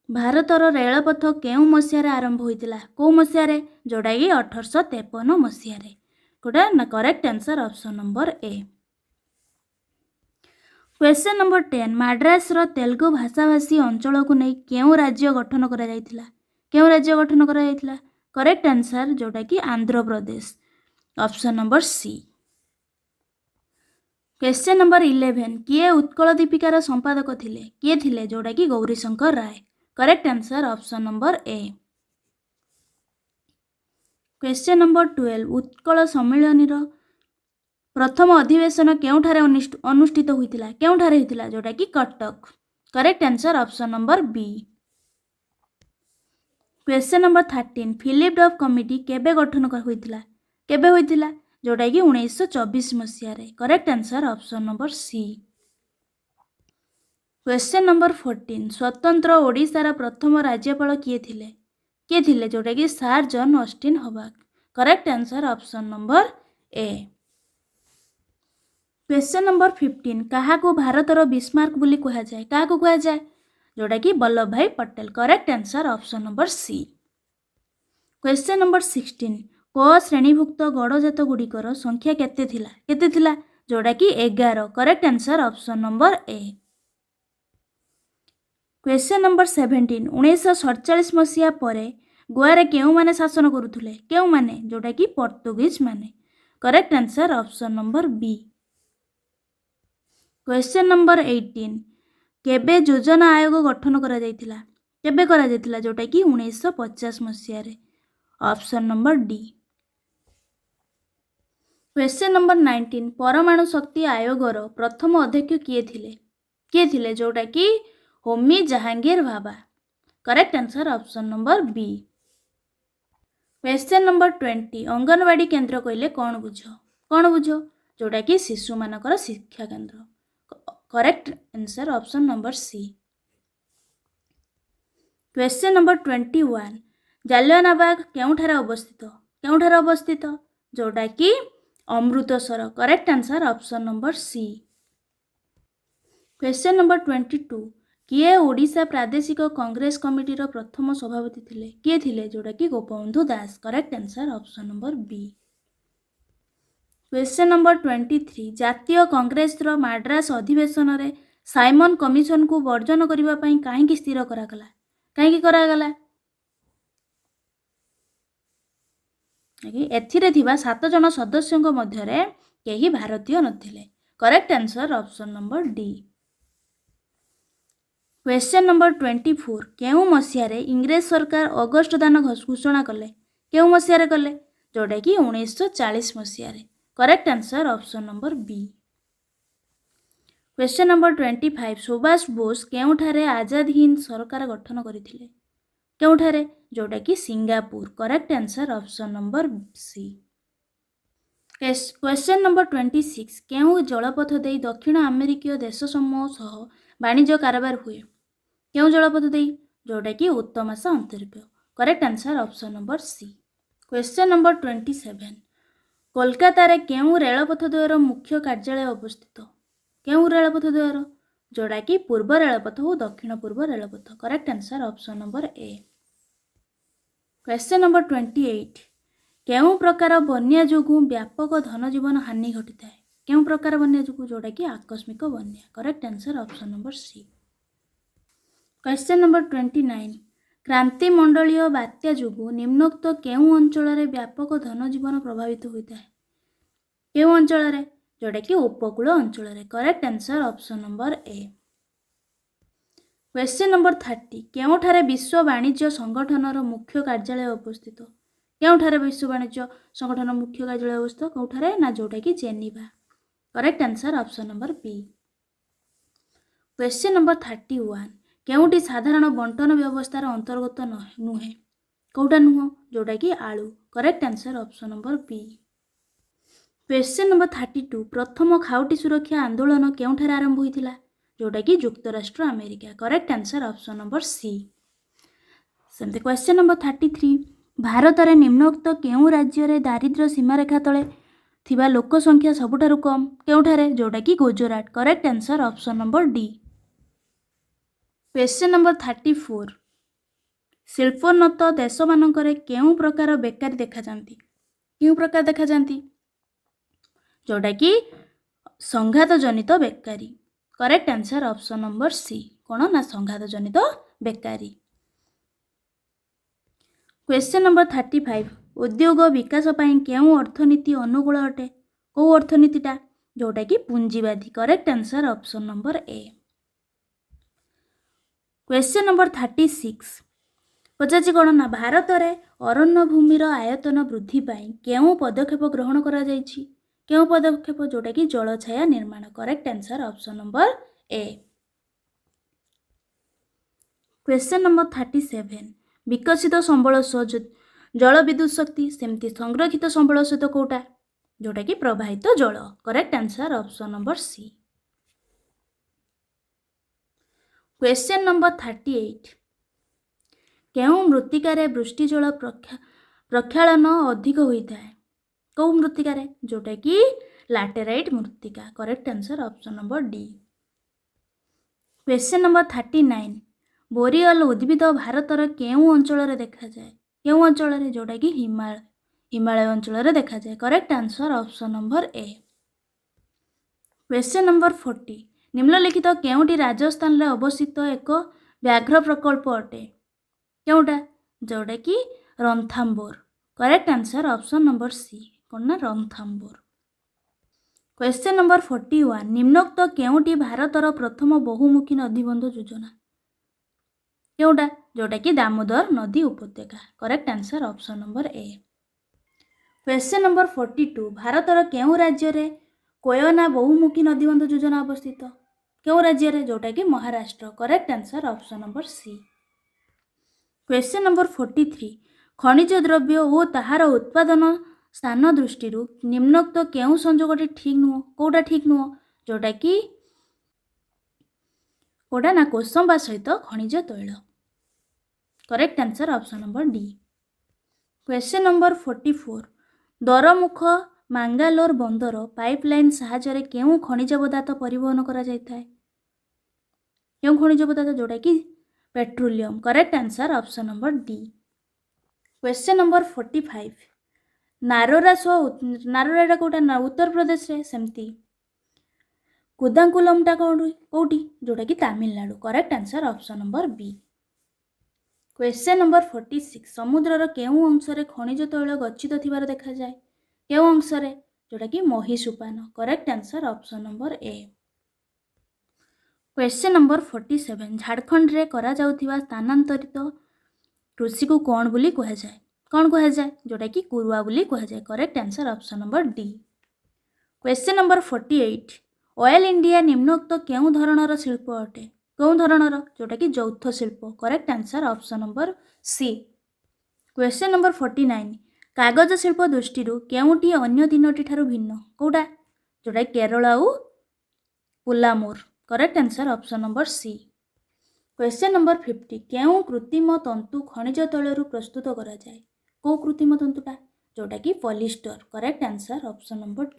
Speaker 2: ଭାରତର ରେଳପଥ କେଉଁ ମସିହାରେ ଆରମ୍ଭ ହୋଇଥିଲା? କେଉଁ ମସିହାରେ? ଯେଉଁଟାକି 1853 ମସିହାରେ। କେଉଁଟା ନା correct answer option number A। Question number 10, ମାଡ୍ରାସର Telugu ଭାଷାଭାଷୀ ଅଞ୍ଚଳକୁ ନେଇ କେଉଁ ରାଜ୍ୟ ଗଠନ କରାଯାଇଥିଲା? କେଉଁ ରାଜ୍ୟ ଗଠନ କରାଯାଇଥିଲା? କରେକ୍ଟ ଆନ୍ସର ଯେଉଁଟାକି Andhra Pradesh, option number C। Question number 11, କିଏ ଉତ୍କଳ ଦୀପିକାର ସମ୍ପାଦକ ଥିଲେ? କିଏ ଥିଲେ? ଯେଉଁଟାକି ଗୌରୀଶଙ୍କର ରାୟ। Correct answer option number A। Question number 12, Utkal ସମ୍ମିଳନୀର ପ୍ରଥମ ଅଧିବେଶନ କେଉଁଠାରେ ଅନୁଷ୍ଠିତ ହୋଇଥିଲା? କେଉଁଠାରେ ହୋଇଥିଲା? ଯେଉଁଟାକି Cuttack. Correct answer option number B। Question number 13, Philip Duff committee କେବେ ଗଠନ ହୋଇଥିଲା? କେବେ ହୋଇଥିଲା? ଯେଉଁଟାକି 1924 ମସିହାରେ। Correct answer option number C। Question number 14, ସ୍ୱତନ୍ତ୍ର ଓଡ଼ିଶାର ପ୍ରଥମ ରାଜ୍ୟପାଳ କିଏ ଥିଲେ? କିଏ ଥିଲେ? ଯେଉଁଟାକି Sir John Austin Hubback. Correct answer option number A. Question number 15, କାହାକୁ ଭାରତର ବିସ୍ମାର୍କ ବୋଲି କୁହାଯାଏ? କାହାକୁ କୁହାଯାଏ? ଯେଉଁଟାକି Vallabh Bhai Patel. Correct answer option number C. Question number 16, କ ଶ୍ରେଣୀଭୁକ୍ତ ଗଡ଼ଜାତ ଗୁଡ଼ିକର ସଂଖ୍ୟା କେତେ ଥିଲା? କେତେ ଥିଲା? ଯେଉଁଟାକି 11। Correct answer option number A. Question number 17, 1947 ମସିହା ପରେ ଗୋଆରେ କେଉଁମାନେ ଶାସନ କରୁଥିଲେ? କେଉଁମାନେ? ଯେଉଁଟାକି ପର୍ତ୍ତୁଗିଜ ମାନେ। Correct answer option number B. Question number 18, କେବେ ଯୋଜନା ଆୟୋଗ ଗଠନ କରାଯାଇଥିଲା? କେବେ କରାଯାଇଥିଲା? ଯେଉଁଟାକି 1950 ମସିହାରେ, option number D. Question number 19, ପରମାଣୁ ଶକ୍ତି ଆୟୋଗର ପ୍ରଥମ ଅଧ୍ୟକ୍ଷ କିଏ ଥିଲେ? କିଏ ଥିଲେ? ଯେଉଁଟାକି Homi Jehangir Bhabha. Correct answer option number B. Question number 20, anganwadi କେନ୍ଦ୍ର କହିଲେ କ'ଣ ବୁଝ? କ'ଣ ବୁଝ? ଯେଉଁଟାକି ଶିଶୁମାନଙ୍କର ଶିକ୍ଷା କେନ୍ଦ୍ର। Correct answer option number C. Question number 21, Jallianwala Bagh କେଉଁଠାରେ ଅବସ୍ଥିତ? କେଉଁଠାରେ ଅବସ୍ଥିତ? ଯେଉଁଟାକି Amritsar. Correct answer option number C. Question number 22, କିଏ ଓଡ଼ିଶା ପ୍ରାଦେଶିକ କଂଗ୍ରେସ କମିଟିର ପ୍ରଥମ ସଭାପତି ଥିଲେ? କିଏ ଥିଲେ? ଯେଉଁଟାକି Gopabandhu Das. Correct answer option number B. Question number 23, ଜାତୀୟ କଂଗ୍ରେସର ମାଡ୍ରାସ ଅଧିବେଶନରେ ସାଇମନ୍ କମିଶନକୁ ବର୍ଜନ କରିବା ପାଇଁ କାହିଁକି ସ୍ଥିର କରାଗଲା? କାହିଁକି କରାଗଲା? ଏଥିରେ ଥିବା 7 ଜଣ ସଦସ୍ୟଙ୍କ ମଧ୍ୟରେ କେହି ଭାରତୀୟ ନଥିଲେ। Correct answer option number D. Question number 24, କେଉଁ ମସିହାରେ ଇଂରେଜ ସରକାର ଅଗଷ୍ଟ ଦାନ ଘୋଷଣା କଲେ? କେଉଁ ମସିହାରେ କଲେ? ଯେଉଁଟାକି 1940 ମସିହାରେ। Correct answer option number B. Question number 25, Subhash Bose କେଉଁଠାରେ ଆଜାଦ ହିନ୍ଦ ସରକାର ଗଠନ କରିଥିଲେ? କେଉଁଠାରେ? ଯେଉଁଟାକି Singapore. Correct answer option number C. Question number 26, କେଉଁ ଜଳପଥ ଦେଇ ଦକ୍ଷିଣ ଆମେରିକୀୟ ଦେଶ ସମୂହ ସହ ବାଣିଜ୍ୟ କାରବାର ହୁଏ? କେଉଁ ଜଳପଥ ଦେଇ? ଯେଉଁଟାକି ଉତ୍ତମାସ ଅନ୍ତରୀପ। Correct answer option number C. Question number 27, କୋଲକାତାରେ କେଉଁ ରେଳପଥ ଦ୍ୱୟର ମୁଖ୍ୟ କାର୍ଯ୍ୟାଳୟ ଅବସ୍ଥିତ? କେଉଁ ରେଳପଥ ଦ୍ୱୟର? ଯେଉଁଟାକି ପୂର୍ବ ରେଳପଥ ଓ ଦକ୍ଷିଣ ପୂର୍ବ ରେଳପଥ। Correct answer option number A. Question number 28, କେଉଁ ପ୍ରକାର ବନ୍ୟା ଯୋଗୁଁ ବ୍ୟାପକ ଧନଜୀବନ ହାନି ଘଟିଥାଏ? କେଉଁ ପ୍ରକାର ବନ୍ୟା ଯୋଗୁଁ? ଯେଉଁଟାକି ଆକସ୍ମିକ ବନ୍ୟା। Correct answer option number C. Question number 29, କ୍ରାନ୍ତିମଣ୍ଡଳୀୟ ବାତ୍ୟା ଯୋଗୁଁ ନିମ୍ନୋକ୍ତ କେଉଁ ଅଞ୍ଚଳରେ ବ୍ୟାପକ ଧନଜୀବନ ପ୍ରଭାବିତ ହୋଇଥାଏ? କେଉଁ ଅଞ୍ଚଳରେ? ଯେଉଁଟାକି ଉପକୂଳ ଅଞ୍ଚଳରେ। Correct answer option number A. Question number 30, କେଉଁଠାରେ ବିଶ୍ୱ ବାଣିଜ୍ୟ ସଂଗଠନର ମୁଖ୍ୟ କାର୍ଯ୍ୟାଳୟ ଅବସ୍ଥିତ? କେଉଁଠାରେ ବିଶ୍ୱ ବାଣିଜ୍ୟ ସଂଗଠନ ମୁଖ୍ୟ କାର୍ଯ୍ୟାଳୟ ଅବସ୍ଥିତ? କେଉଁଠାରେ ନା ଯେଉଁଟାକି Geneva. Correct answer option number B. Question number 31, କେଉଁଟି ସାଧାରଣ ବଣ୍ଟନ ବ୍ୟବସ୍ଥାର ଅନ୍ତର୍ଗତ ନୁହେଁ? କେଉଁଟା ନୁହଁ? ଯେଉଁଟାକି ଆଳୁ। Correct answer option number B. Question number 32, ପ୍ରଥମ ଖାଉଟି ସୁରକ୍ଷା ଆନ୍ଦୋଳନ କେଉଁଠାରେ ଆରମ୍ଭ ହୋଇଥିଲା? ଯେଉଁଟାକି ଯୁକ୍ତରାଷ୍ଟ୍ର America. Correct answer option number C. ସେମିତି କ୍ୱେଶ୍ଚନ୍ ନମ୍ବର 33, ଭାରତରେ ନିମ୍ନୋକ୍ତ କେଉଁ ରାଜ୍ୟରେ ଦାରିଦ୍ର୍ୟ ସୀମାରେଖା ତଳେ ଥିବା ଲୋକ ସଂଖ୍ୟା ସବୁଠାରୁ କମ୍? କେଉଁଠାରେ? ଯେଉଁଟାକି Gujarat. Correct answer option number D. Question number 34, ଶିଳ୍ପୋନ୍ନତ ଦେଶମାନଙ୍କରେ କେଉଁ ପ୍ରକାର ବେକାରୀ ଦେଖାଯାନ୍ତି? କେଉଁ ପ୍ରକାର ଦେଖାଯାନ୍ତି? ଯେଉଁଟାକି ସଂଘାତଜନିତ ବେକାରୀ। Correct answer option number C. କ'ଣ ନା ସଂଘାତଜନିତ ବେକାରୀ। କ୍ୱେଶ୍ଚନ୍ ନମ୍ବର 35, ଉଦ୍ୟୋଗ ବିକାଶ ପାଇଁ କେଉଁ ଅର୍ଥନୀତି ଅନୁକୂଳ ଅଟେ? କେଉଁ ଅର୍ଥନୀତିଟା? ଯେଉଁଟାକି ପୁଞ୍ଜିବାଦୀ। Correct answer option number A. Question number 36, ପଚାରିଛି କ'ଣ ନା ଭାରତରେ ଅରଣ୍ୟ ଭୂମିର ଆୟତନ ବୃଦ୍ଧି ପାଇଁ କେଉଁ ପଦକ୍ଷେପ ଗ୍ରହଣ କରାଯାଇଛି? କେଉଁ ପଦକ୍ଷେପ? ଯେଉଁଟାକି ଜଳଛାୟା ନିର୍ମାଣ। Correct answer option number A. Question number 37, ବିକଶିତ ସମ୍ବଳ ସହ ଜଳ ବିଦ୍ୟୁତ ଶକ୍ତି, ସେମିତି ସଂରକ୍ଷିତ ସମ୍ବଳ ସହିତ କେଉଁଟା? ଯେଉଁଟାକି ପ୍ରବାହିତ ଜଳ। Correct answer option number C. Question number 38, କେଉଁ ମୃତ୍ତିକାରେ ବୃଷ୍ଟିଜଳ ପ୍ରକ୍ଷାଳନ ଅଧିକ ହୋଇଥାଏ? କେଉଁ ମୃତ୍ତିକାରେ? ଯେଉଁଟାକି ଲାଟେରାଇଟ୍ ମୃତ୍ତିକା। Correct answer option number D. Question number 39, boreal ଉଦ୍ଭିଦ ଭାରତର କେଉଁ ଅଞ୍ଚଳରେ ଦେଖାଯାଏ? କେଉଁ ଅଞ୍ଚଳରେ? ଯେଉଁଟାକି ହିମାଳୟ ଅଞ୍ଚଳରେ ଦେଖାଯାଏ। Correct answer option number A. Question number 40, ନିମ୍ନଲିଖିତ କେଉଁଟି ରାଜସ୍ଥାନରେ ଅବସ୍ଥିତ ଏକ ବ୍ୟାଘ୍ର ପ୍ରକଳ୍ପ ଅଟେ? କେଉଁଟା? ଯେଉଁଟାକି ରଣଥାମ୍ବୋର। Correct answer option number C. କ'ଣ ନା ରଣଥାମ୍ବୋର। କ୍ୱେଶ୍ଚନ୍ ନମ୍ବର 41, ନିମ୍ନୋକ୍ତ କେଉଁଟି ଭାରତର ପ୍ରଥମ ବହୁମୁଖୀ ନଦୀବନ୍ଧ ଯୋଜନା? କେଉଁଟା? ଯେଉଁଟାକି ଦାମୋଦର ନଦୀ ଉପତ୍ୟକା। Correct answer option number A. Question number 42, ଭାରତର କେଉଁ ରାଜ୍ୟରେ କୋୟନା ବହୁମୁଖୀ ନଦୀବନ୍ଧ ଯୋଜନା ଅବସ୍ଥିତ? କେଉଁ ରାଜ୍ୟରେ? ଯେଉଁଟାକି Maharashtra. Correct answer option number C. Question number 43, ଖଣିଜ ଦ୍ରବ୍ୟ ଓ ତାହାର ଉତ୍ପାଦନ ସ୍ଥାନ ଦୃଷ୍ଟିରୁ ନିମ୍ନୋକ୍ତ କେଉଁ ସଂଯୋଗଟି ଠିକ୍ ନୁହଁ? କେଉଁଟା ଠିକ୍ ନୁହଁ? ଯେଉଁଟାକି କେଉଁଟା ନା କୋସମ୍ବା ସହିତ ଖଣିଜ ତୈଳ। Correct answer option number D. Question number 44, ଦରମୁଖ Mangalore ବନ୍ଦର ପାଇପଲାଇନ୍ ସାହାଯ୍ୟରେ କେଉଁ ଖଣିଜ ପଦାର୍ଥ ପରିବହନ କରାଯାଇଥାଏ? କେଉଁ ଖଣିଜ ପଦାର୍ଥ? ଯେଉଁଟାକି petroleum. Correct answer option number D. Question number 45, Narora ସହ ନାରୋରାଟା କେଉଁଟା ନା ଉତ୍ତରପ୍ରଦେଶରେ, ସେମିତି କୁଦାଙ୍କୁଲମଟା କେଉଁଠି? ଯେଉଁଟାକି Tamil Nadu. Correct answer option number B. Question number 46, ସମୁଦ୍ରର କେଉଁ ଅଂଶରେ ଖଣିଜ ତୈଳ ଗଚ୍ଛିତ ଥିବାର ଦେଖାଯାଏ? କେଉଁ ଅଂଶରେ? ଯେଉଁଟାକି ମହୀସୁପାନ। Correct answer option number A. Question number 47, ଝାଡ଼ଖଣ୍ଡରେ କରାଯାଉଥିବା ସ୍ଥାନାନ୍ତରିତ କୃଷିକୁ କ'ଣ ବୋଲି କୁହାଯାଏ? କ'ଣ କୁହାଯାଏ? ଯେଉଁଟାକି କୁରୁଆ ବୋଲି କୁହାଯାଏ। Correct answer option number D. Question number 48, Oil India ନିମ୍ନୋକ୍ତ କେଉଁ ଧରଣର ଶିଳ୍ପ ଅଟେ? କେଉଁ ଧରଣର? ଯେଉଁଟାକି ଯୌଥ ଶିଳ୍ପ। Correct answer option number C. Question number 49, କାଗଜ ଶିଳ୍ପ ଦୃଷ୍ଟିରୁ କେଉଁଟି ଅନ୍ୟ ତିନୋଟି ଠାରୁ ଭିନ୍ନ? କେଉଁଟା? ଯେଉଁଟାକି କେରଳ ଆଉ ପୁଲାମୁର। Correct answer option number C. Question number 50, କେଉଁ କୃତ୍ରିମ ତନ୍ତୁ ଖଣିଜ ତୈଳରୁ ପ୍ରସ୍ତୁତ କରାଯାଏ? କେଉଁ କୃତ୍ରିମ ତନ୍ତୁଟା? ଯେଉଁଟାକି polyester. Correct answer option number D.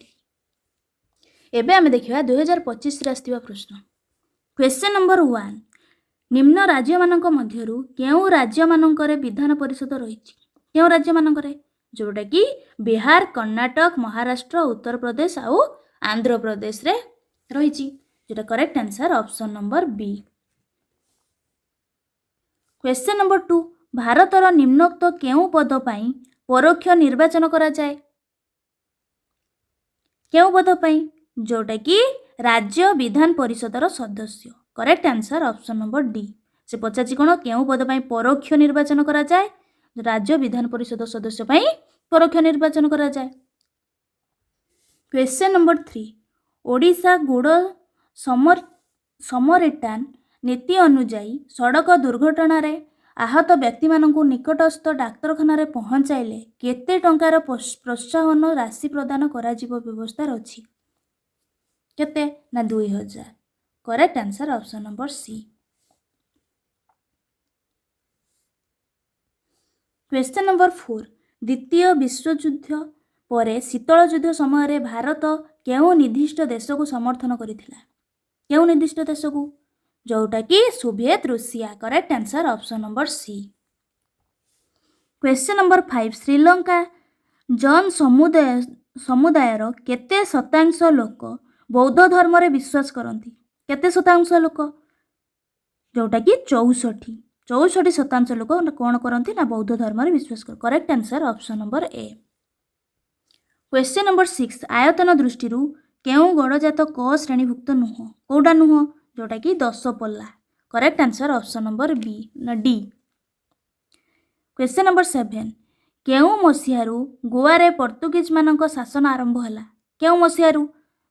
Speaker 2: ଏବେ ଆମେ ଦେଖିବା 2025ରେ ଆସିଥିବା ପ୍ରଶ୍ନ। କ୍ୱେଶ୍ଚନ୍ ନମ୍ବର 1, ନିମ୍ନ ରାଜ୍ୟମାନଙ୍କ ମଧ୍ୟରୁ କେଉଁ ରାଜ୍ୟମାନଙ୍କରେ ବିଧାନ ପରିଷଦ ରହିଛି? କେଉଁ ରାଜ୍ୟମାନଙ୍କରେ? ଯେଉଁଟାକି ବିହାର, କର୍ଣ୍ଣାଟକ, ମହାରାଷ୍ଟ୍ର, ଉତ୍ତରପ୍ରଦେଶ ଆଉ ଆନ୍ଧ୍ରପ୍ରଦେଶରେ ରହିଛି। ଯେଉଁଟା correct answer option number B. Question number 2, ଭାରତର ନିମ୍ନୋକ୍ତ କେଉଁ ପଦ ପାଇଁ ପରୋକ୍ଷ ନିର୍ବାଚନ କରାଯାଏ? କେଉଁ ପଦ ପାଇଁ? ଯେଉଁଟାକି ରାଜ୍ୟ ବିଧାନ ପରିଷଦର ସଦସ୍ୟ। Correct answer option number D. ସେ ପଚାରିଛି କ'ଣ? କେଉଁ ପଦ ପାଇଁ ପରୋକ୍ଷ ନିର୍ବାଚନ କରାଯାଏ? ରାଜ୍ୟ ବିଧାନ ପରିଷଦ ସଦସ୍ୟ ପାଇଁ ପରୋକ୍ଷ ନିର୍ବାଚନ କରାଯାଏ। କ୍ୱେଶ୍ଚନ୍ ନମ୍ବର 3, ଓଡ଼ିଶା ଗୁଡ଼ ସମରିଟାନ୍ ନୀତି ଅନୁଯାୟୀ ସଡ଼କ ଦୁର୍ଘଟଣାରେ ଆହତ ବ୍ୟକ୍ତିମାନଙ୍କୁ ନିକଟସ୍ଥ ଡାକ୍ତରଖାନାରେ ପହଞ୍ଚାଇଲେ କେତେ ଟଙ୍କାର ପ୍ରୋତ୍ସାହନ ରାଶି ପ୍ରଦାନ କରାଯିବ ବ୍ୟବସ୍ଥା ଅଛି? କେତେ ନା 2000। Correct answer option number C. Question number 4, ଦ୍ୱିତୀୟ ବିଶ୍ୱଯୁଦ୍ଧ ପରେ ଶୀତଳ ଯୁଦ୍ଧ ସମୟରେ ଭାରତ କେଉଁ ନିର୍ଦ୍ଦିଷ୍ଟ ଦେଶକୁ ସମର୍ଥନ କରିଥିଲା? କେଉଁ ନିର୍ଦ୍ଦିଷ୍ଟ ଦେଶକୁ? ଯେଉଁଟାକି Soviet Russia. Correct answer option number C. Question number 5, Sri Lanka ଜନ ସମୁଦାୟର କେତେ ଶତାଂଶ ଲୋକ ବୌଦ୍ଧ ଧର୍ମରେ ବିଶ୍ୱାସ କରନ୍ତି? କେତେ ଶତାଂଶ ଲୋକ? ଯେଉଁଟାକି 64 ଶତାଂଶ ଲୋକ କ'ଣ କରନ୍ତି ନା ବୌଦ୍ଧ ଧର୍ମରେ ବିଶ୍ୱାସ କରନ୍ତି। Correct answer option number A. Question number 6, ଆୟତନ ଦୃଷ୍ଟିରୁ କେଉଁ ଗଡ଼ଜାତ କ ଶ୍ରେଣୀଭୁକ୍ତ ନୁହଁ? କେଉଁଟା ନୁହଁ? ଯେଉଁଟାକି Daspalla. Correct answer option number B ନା ଡି। କ୍ୱେଶ୍ଚନ୍ ନମ୍ବର 7, କେଉଁ ମସିହାରୁ ଗୋଆରେ ପର୍ତ୍ତୁଗୀଜମାନଙ୍କ ଶାସନ ଆରମ୍ଭ ହେଲା? କେଉଁ ମସିହାରୁ?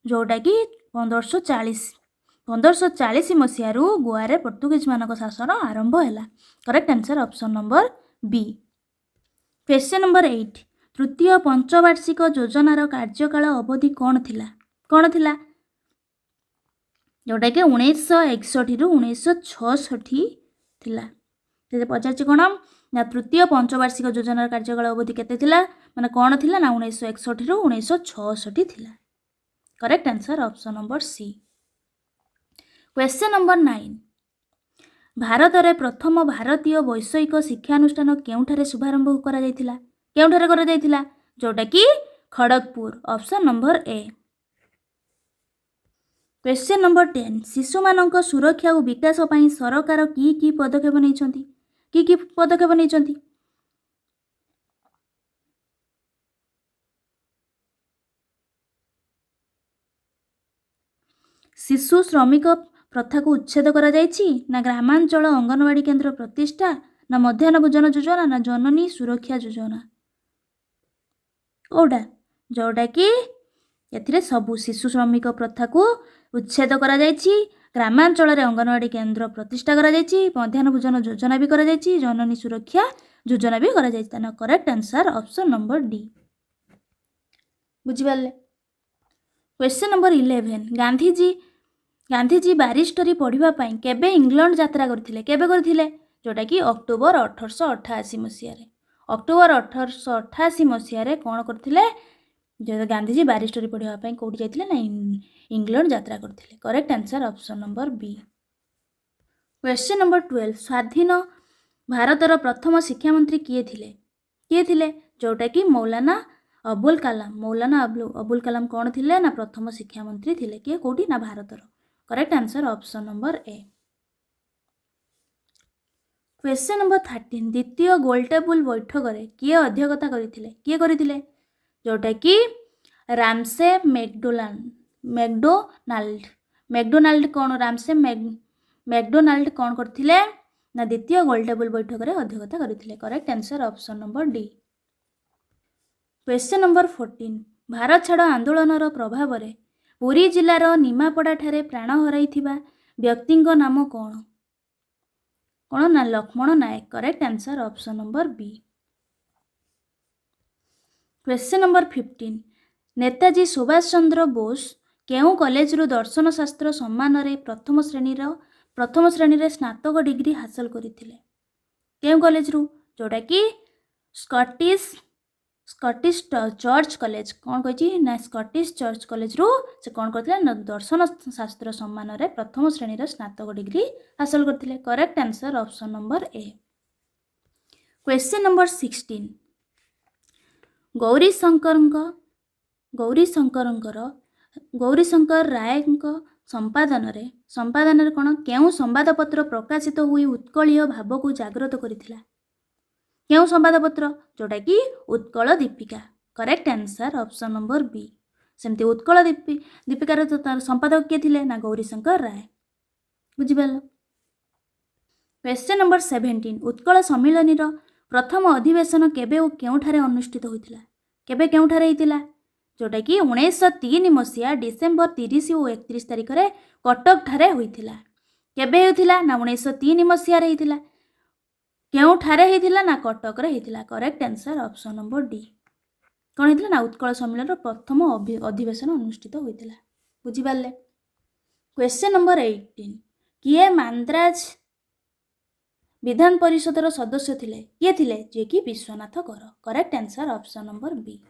Speaker 2: ଯେଉଁଟାକି 1540 ମସିହାରୁ ଗୋଆରେ ପର୍ତ୍ତୁଗୀଜମାନଙ୍କ ଶାସନ ଆରମ୍ଭ ହେଲା। Correct answer option number B. Question number 8, ତୃତୀୟ ପଞ୍ଚବାର୍ଷିକ ଯୋଜନାର କାର୍ଯ୍ୟକାଳ ଅବଧି କ'ଣ ଥିଲା? କ'ଣ ଥିଲା? ଯେଉଁଟାକି 1961ରୁ 1966 ଥିଲା। ସେ ପଚାରିଛି କ'ଣ ନା ତୃତୀୟ ପଞ୍ଚବାର୍ଷିକ ଯୋଜନାର କାର୍ଯ୍ୟକାଳ ଅବଧି କେତେ ଥିଲା, ମାନେ କ'ଣ ଥିଲା ନା 1961ରୁ 1966 ଥିଲା। Correct answer option number C. Question number 9, ଭାରତରେ ପ୍ରଥମ ଭାରତୀୟ ବୈଷୟିକ ଶିକ୍ଷାନୁଷ୍ଠାନ କେଉଁଠାରେ ଶୁଭାରମ୍ଭ କରାଯାଇଥିଲା? କେଉଁଠାରେ କରାଯାଇଥିଲା? ଯେଉଁଟାକି Kharagpur, option number A. Question number 10, ଶିଶୁମାନଙ୍କ ସୁରକ୍ଷା ଓ ବିକାଶ ପାଇଁ ସରକାର କି କି ପଦକ୍ଷେପ ନେଇଛନ୍ତି? କି କି ପଦକ୍ଷେପ ନେଇଛନ୍ତି? ଶିଶୁ ଶ୍ରମିକ ପ୍ରଥାକୁ ଉଚ୍ଛେଦ କରାଯାଇଛି, ନା ଗ୍ରାମାଞ୍ଚଳ ଅଙ୍ଗନବାଡ଼ି କେନ୍ଦ୍ର ପ୍ରତିଷ୍ଠା, ନା ମଧ୍ୟାହ୍ନ ଭୋଜନ ଯୋଜନା, ନା ଜନନୀ ସୁରକ୍ଷା ଯୋଜନା? କେଉଁଟା? ଯେଉଁଟାକି ଏଥିରେ ସବୁ ଶିଶୁ ଶ୍ରମିକ ପ୍ରଥାକୁ ଉଚ୍ଛେଦ କରାଯାଇଛି, ଗ୍ରାମାଞ୍ଚଳରେ ଅଙ୍ଗନବାଡ଼ି କେନ୍ଦ୍ର ପ୍ରତିଷ୍ଠା କରାଯାଇଛି, ମଧ୍ୟାହ୍ନ ଭୋଜନ ଯୋଜନା ବି କରାଯାଇଛି, ଜନନୀ ସୁରକ୍ଷା ଯୋଜନା ବି କରାଯାଇଛି। ତାହେଲେ correct answer option number D. ବୁଝିପାରିଲେ? କ୍ୱେଶ୍ଚନ୍ ନମ୍ବର 11, ଗାନ୍ଧିଜୀ ବାରିଷ୍ଟରୀ ପଢ଼ିବା ପାଇଁ କେବେ ଇଂଲଣ୍ଡ ଯାତ୍ରା କରିଥିଲେ? କେବେ କରିଥିଲେ? ଯେଉଁଟାକି ଅକ୍ଟୋବର 1888 ମସିହାରେ। ଅକ୍ଟୋବର 1888 ମସିହାରେ କ'ଣ କରିଥିଲେ? ଯେଉଁ ଗାନ୍ଧିଜୀ ବାରିଷ୍ଟରୀ ପଢ଼ିବା ପାଇଁ କେଉଁଠି ଯାଇଥିଲେ ନା ଇଂଲଣ୍ଡ ଯାତ୍ରା କରିଥିଲେ। Correct answer option number B. Question number 12, ସ୍ୱାଧୀନ ଭାରତର ପ୍ରଥମ ଶିକ୍ଷାମନ୍ତ୍ରୀ କିଏ ଥିଲେ? କିଏ ଥିଲେ? ଯେଉଁଟାକି ମୌଲାନା ଅବୁଲ କାଲାମ। ମୌଲାନା ଅବୁଲ କାଲାମ କ'ଣ ଥିଲେ ନା ପ୍ରଥମ ଶିକ୍ଷାମନ୍ତ୍ରୀ ଥିଲେ। କିଏ, କେଉଁଠି ନା ଭାରତର। Correct answer option number A. Question number 13, ଦ୍ୱିତୀୟ ଗୋଲଟେବୁଲ ବୈଠକରେ କିଏ ଅଧ୍ୟକ୍ଷତା କରିଥିଲେ? କିଏ କରିଥିଲେ? ଯେଉଁଟାକି ରାମସେ ମ୍ୟାକଡୋନାଲ୍ଡ। ମ୍ୟାକଡୋନାଲ୍ଡ କ'ଣ, ରାମସେ ମ୍ୟାକଡୋନାଲ୍ଡ କ'ଣ କରିଥିଲେ ନା ଦ୍ୱିତୀୟ ଗୋଲଟେବୁଲ ବୈଠକରେ ଅଧ୍ୟକ୍ଷତା କରିଥିଲେ। Correct answer option number D. Question number 14, Bharat Chhad ଆନ୍ଦୋଳନର ପ୍ରଭାବରେ ପୁରୀ ଜିଲ୍ଲାର ନିମାପଡ଼ାଠାରେ ପ୍ରାଣ ହରାଇଥିବା ବ୍ୟକ୍ତିଙ୍କ ନାମ କ'ଣ? କ'ଣ ନା Lakshman Nayak. Correct answer option number B. Question number 15, Netaji Subhash Chandra Bose କେଉଁ କଲେଜରୁ ଦର୍ଶନ ଶାସ୍ତ୍ର ସମ୍ମାନରେ ପ୍ରଥମ ଶ୍ରେଣୀରେ ସ୍ନାତକ ଡିଗ୍ରୀ ହାସଲ କରିଥିଲେ? କେଉଁ କଲେଜରୁ? ଯେଉଁଟାକି ସ୍କଟିଶ ଚର୍ଚ୍ଚ କଲେଜ। କ'ଣ କହିଛି ନା ସ୍କଟିଶ ଚର୍ଚ୍ଚ କଲେଜରୁ ସେ କ'ଣ କରିଥିଲେ ନା ଦର୍ଶନ ଶାସ୍ତ୍ର ସମ୍ମାନରେ ପ୍ରଥମ ଶ୍ରେଣୀର ସ୍ନାତକ ଡିଗ୍ରୀ ହାସଲ କରିଥିଲେ। Correct answer option number A. Question number 16, Gourishankar ରାୟଙ୍କ ସମ୍ପାଦନାରେ କ'ଣ କେଉଁ ସମ୍ବାଦପତ୍ର ପ୍ରକାଶିତ ହୋଇ ଉତ୍କଳୀୟ ଭାବକୁ ଜାଗ୍ରତ କରିଥିଲା? କେଉଁ ସମ୍ବାଦପତ୍ର? ଯେଉଁଟାକି Utkal Dipika. Correct answer option number B. ସେମିତି ଉତ୍କଳ ଦୀପିକାର ତାର ସମ୍ପାଦକ କିଏ ଥିଲେ ନା ଗୌରୀଶଙ୍କର ରାୟ। ବୁଝିପାରିଲ? କ୍ୱେଶ୍ଚନ୍ ନମ୍ବର 17, ଉତ୍କଳ ସମ୍ମିଳନୀର ପ୍ରଥମ ଅଧିବେଶନ କେବେ ଓ କେଉଁଠାରେ ଅନୁଷ୍ଠିତ ହୋଇଥିଲା? କେବେ କେଉଁଠାରେ ହେଇଥିଲା? ଯେଉଁଟାକି 1903 ମସିହା ଡିସେମ୍ବର 30 ଓ 31 ତାରିଖରେ କଟକଠାରେ ହୋଇଥିଲା। କେବେ ହେଇଥିଲା ନା 1903 ମସିହାରେ ହେଇଥିଲା। କେଉଁଠାରେ ହେଇଥିଲା ନା କଟକରେ ହେଇଥିଲା। Correct answer option number D. କ'ଣ ହେଇଥିଲା ନା ଉତ୍କଳ ସମ୍ମିଳନୀର ପ୍ରଥମ ଅଧିବେଶନ ଅନୁଷ୍ଠିତ ହୋଇଥିଲା। ବୁଝିପାରିଲେ? କ୍ୱେଶ୍ଚନ୍ ନମ୍ବର 18, କିଏ ମାନ୍ଦ୍ରାଜ ବିଧାନ ପରିଷଦର ସଦସ୍ୟ ଥିଲେ? କିଏ ଥିଲେ? ଯିଏକି Biswanath Kar. Correct answer option number B.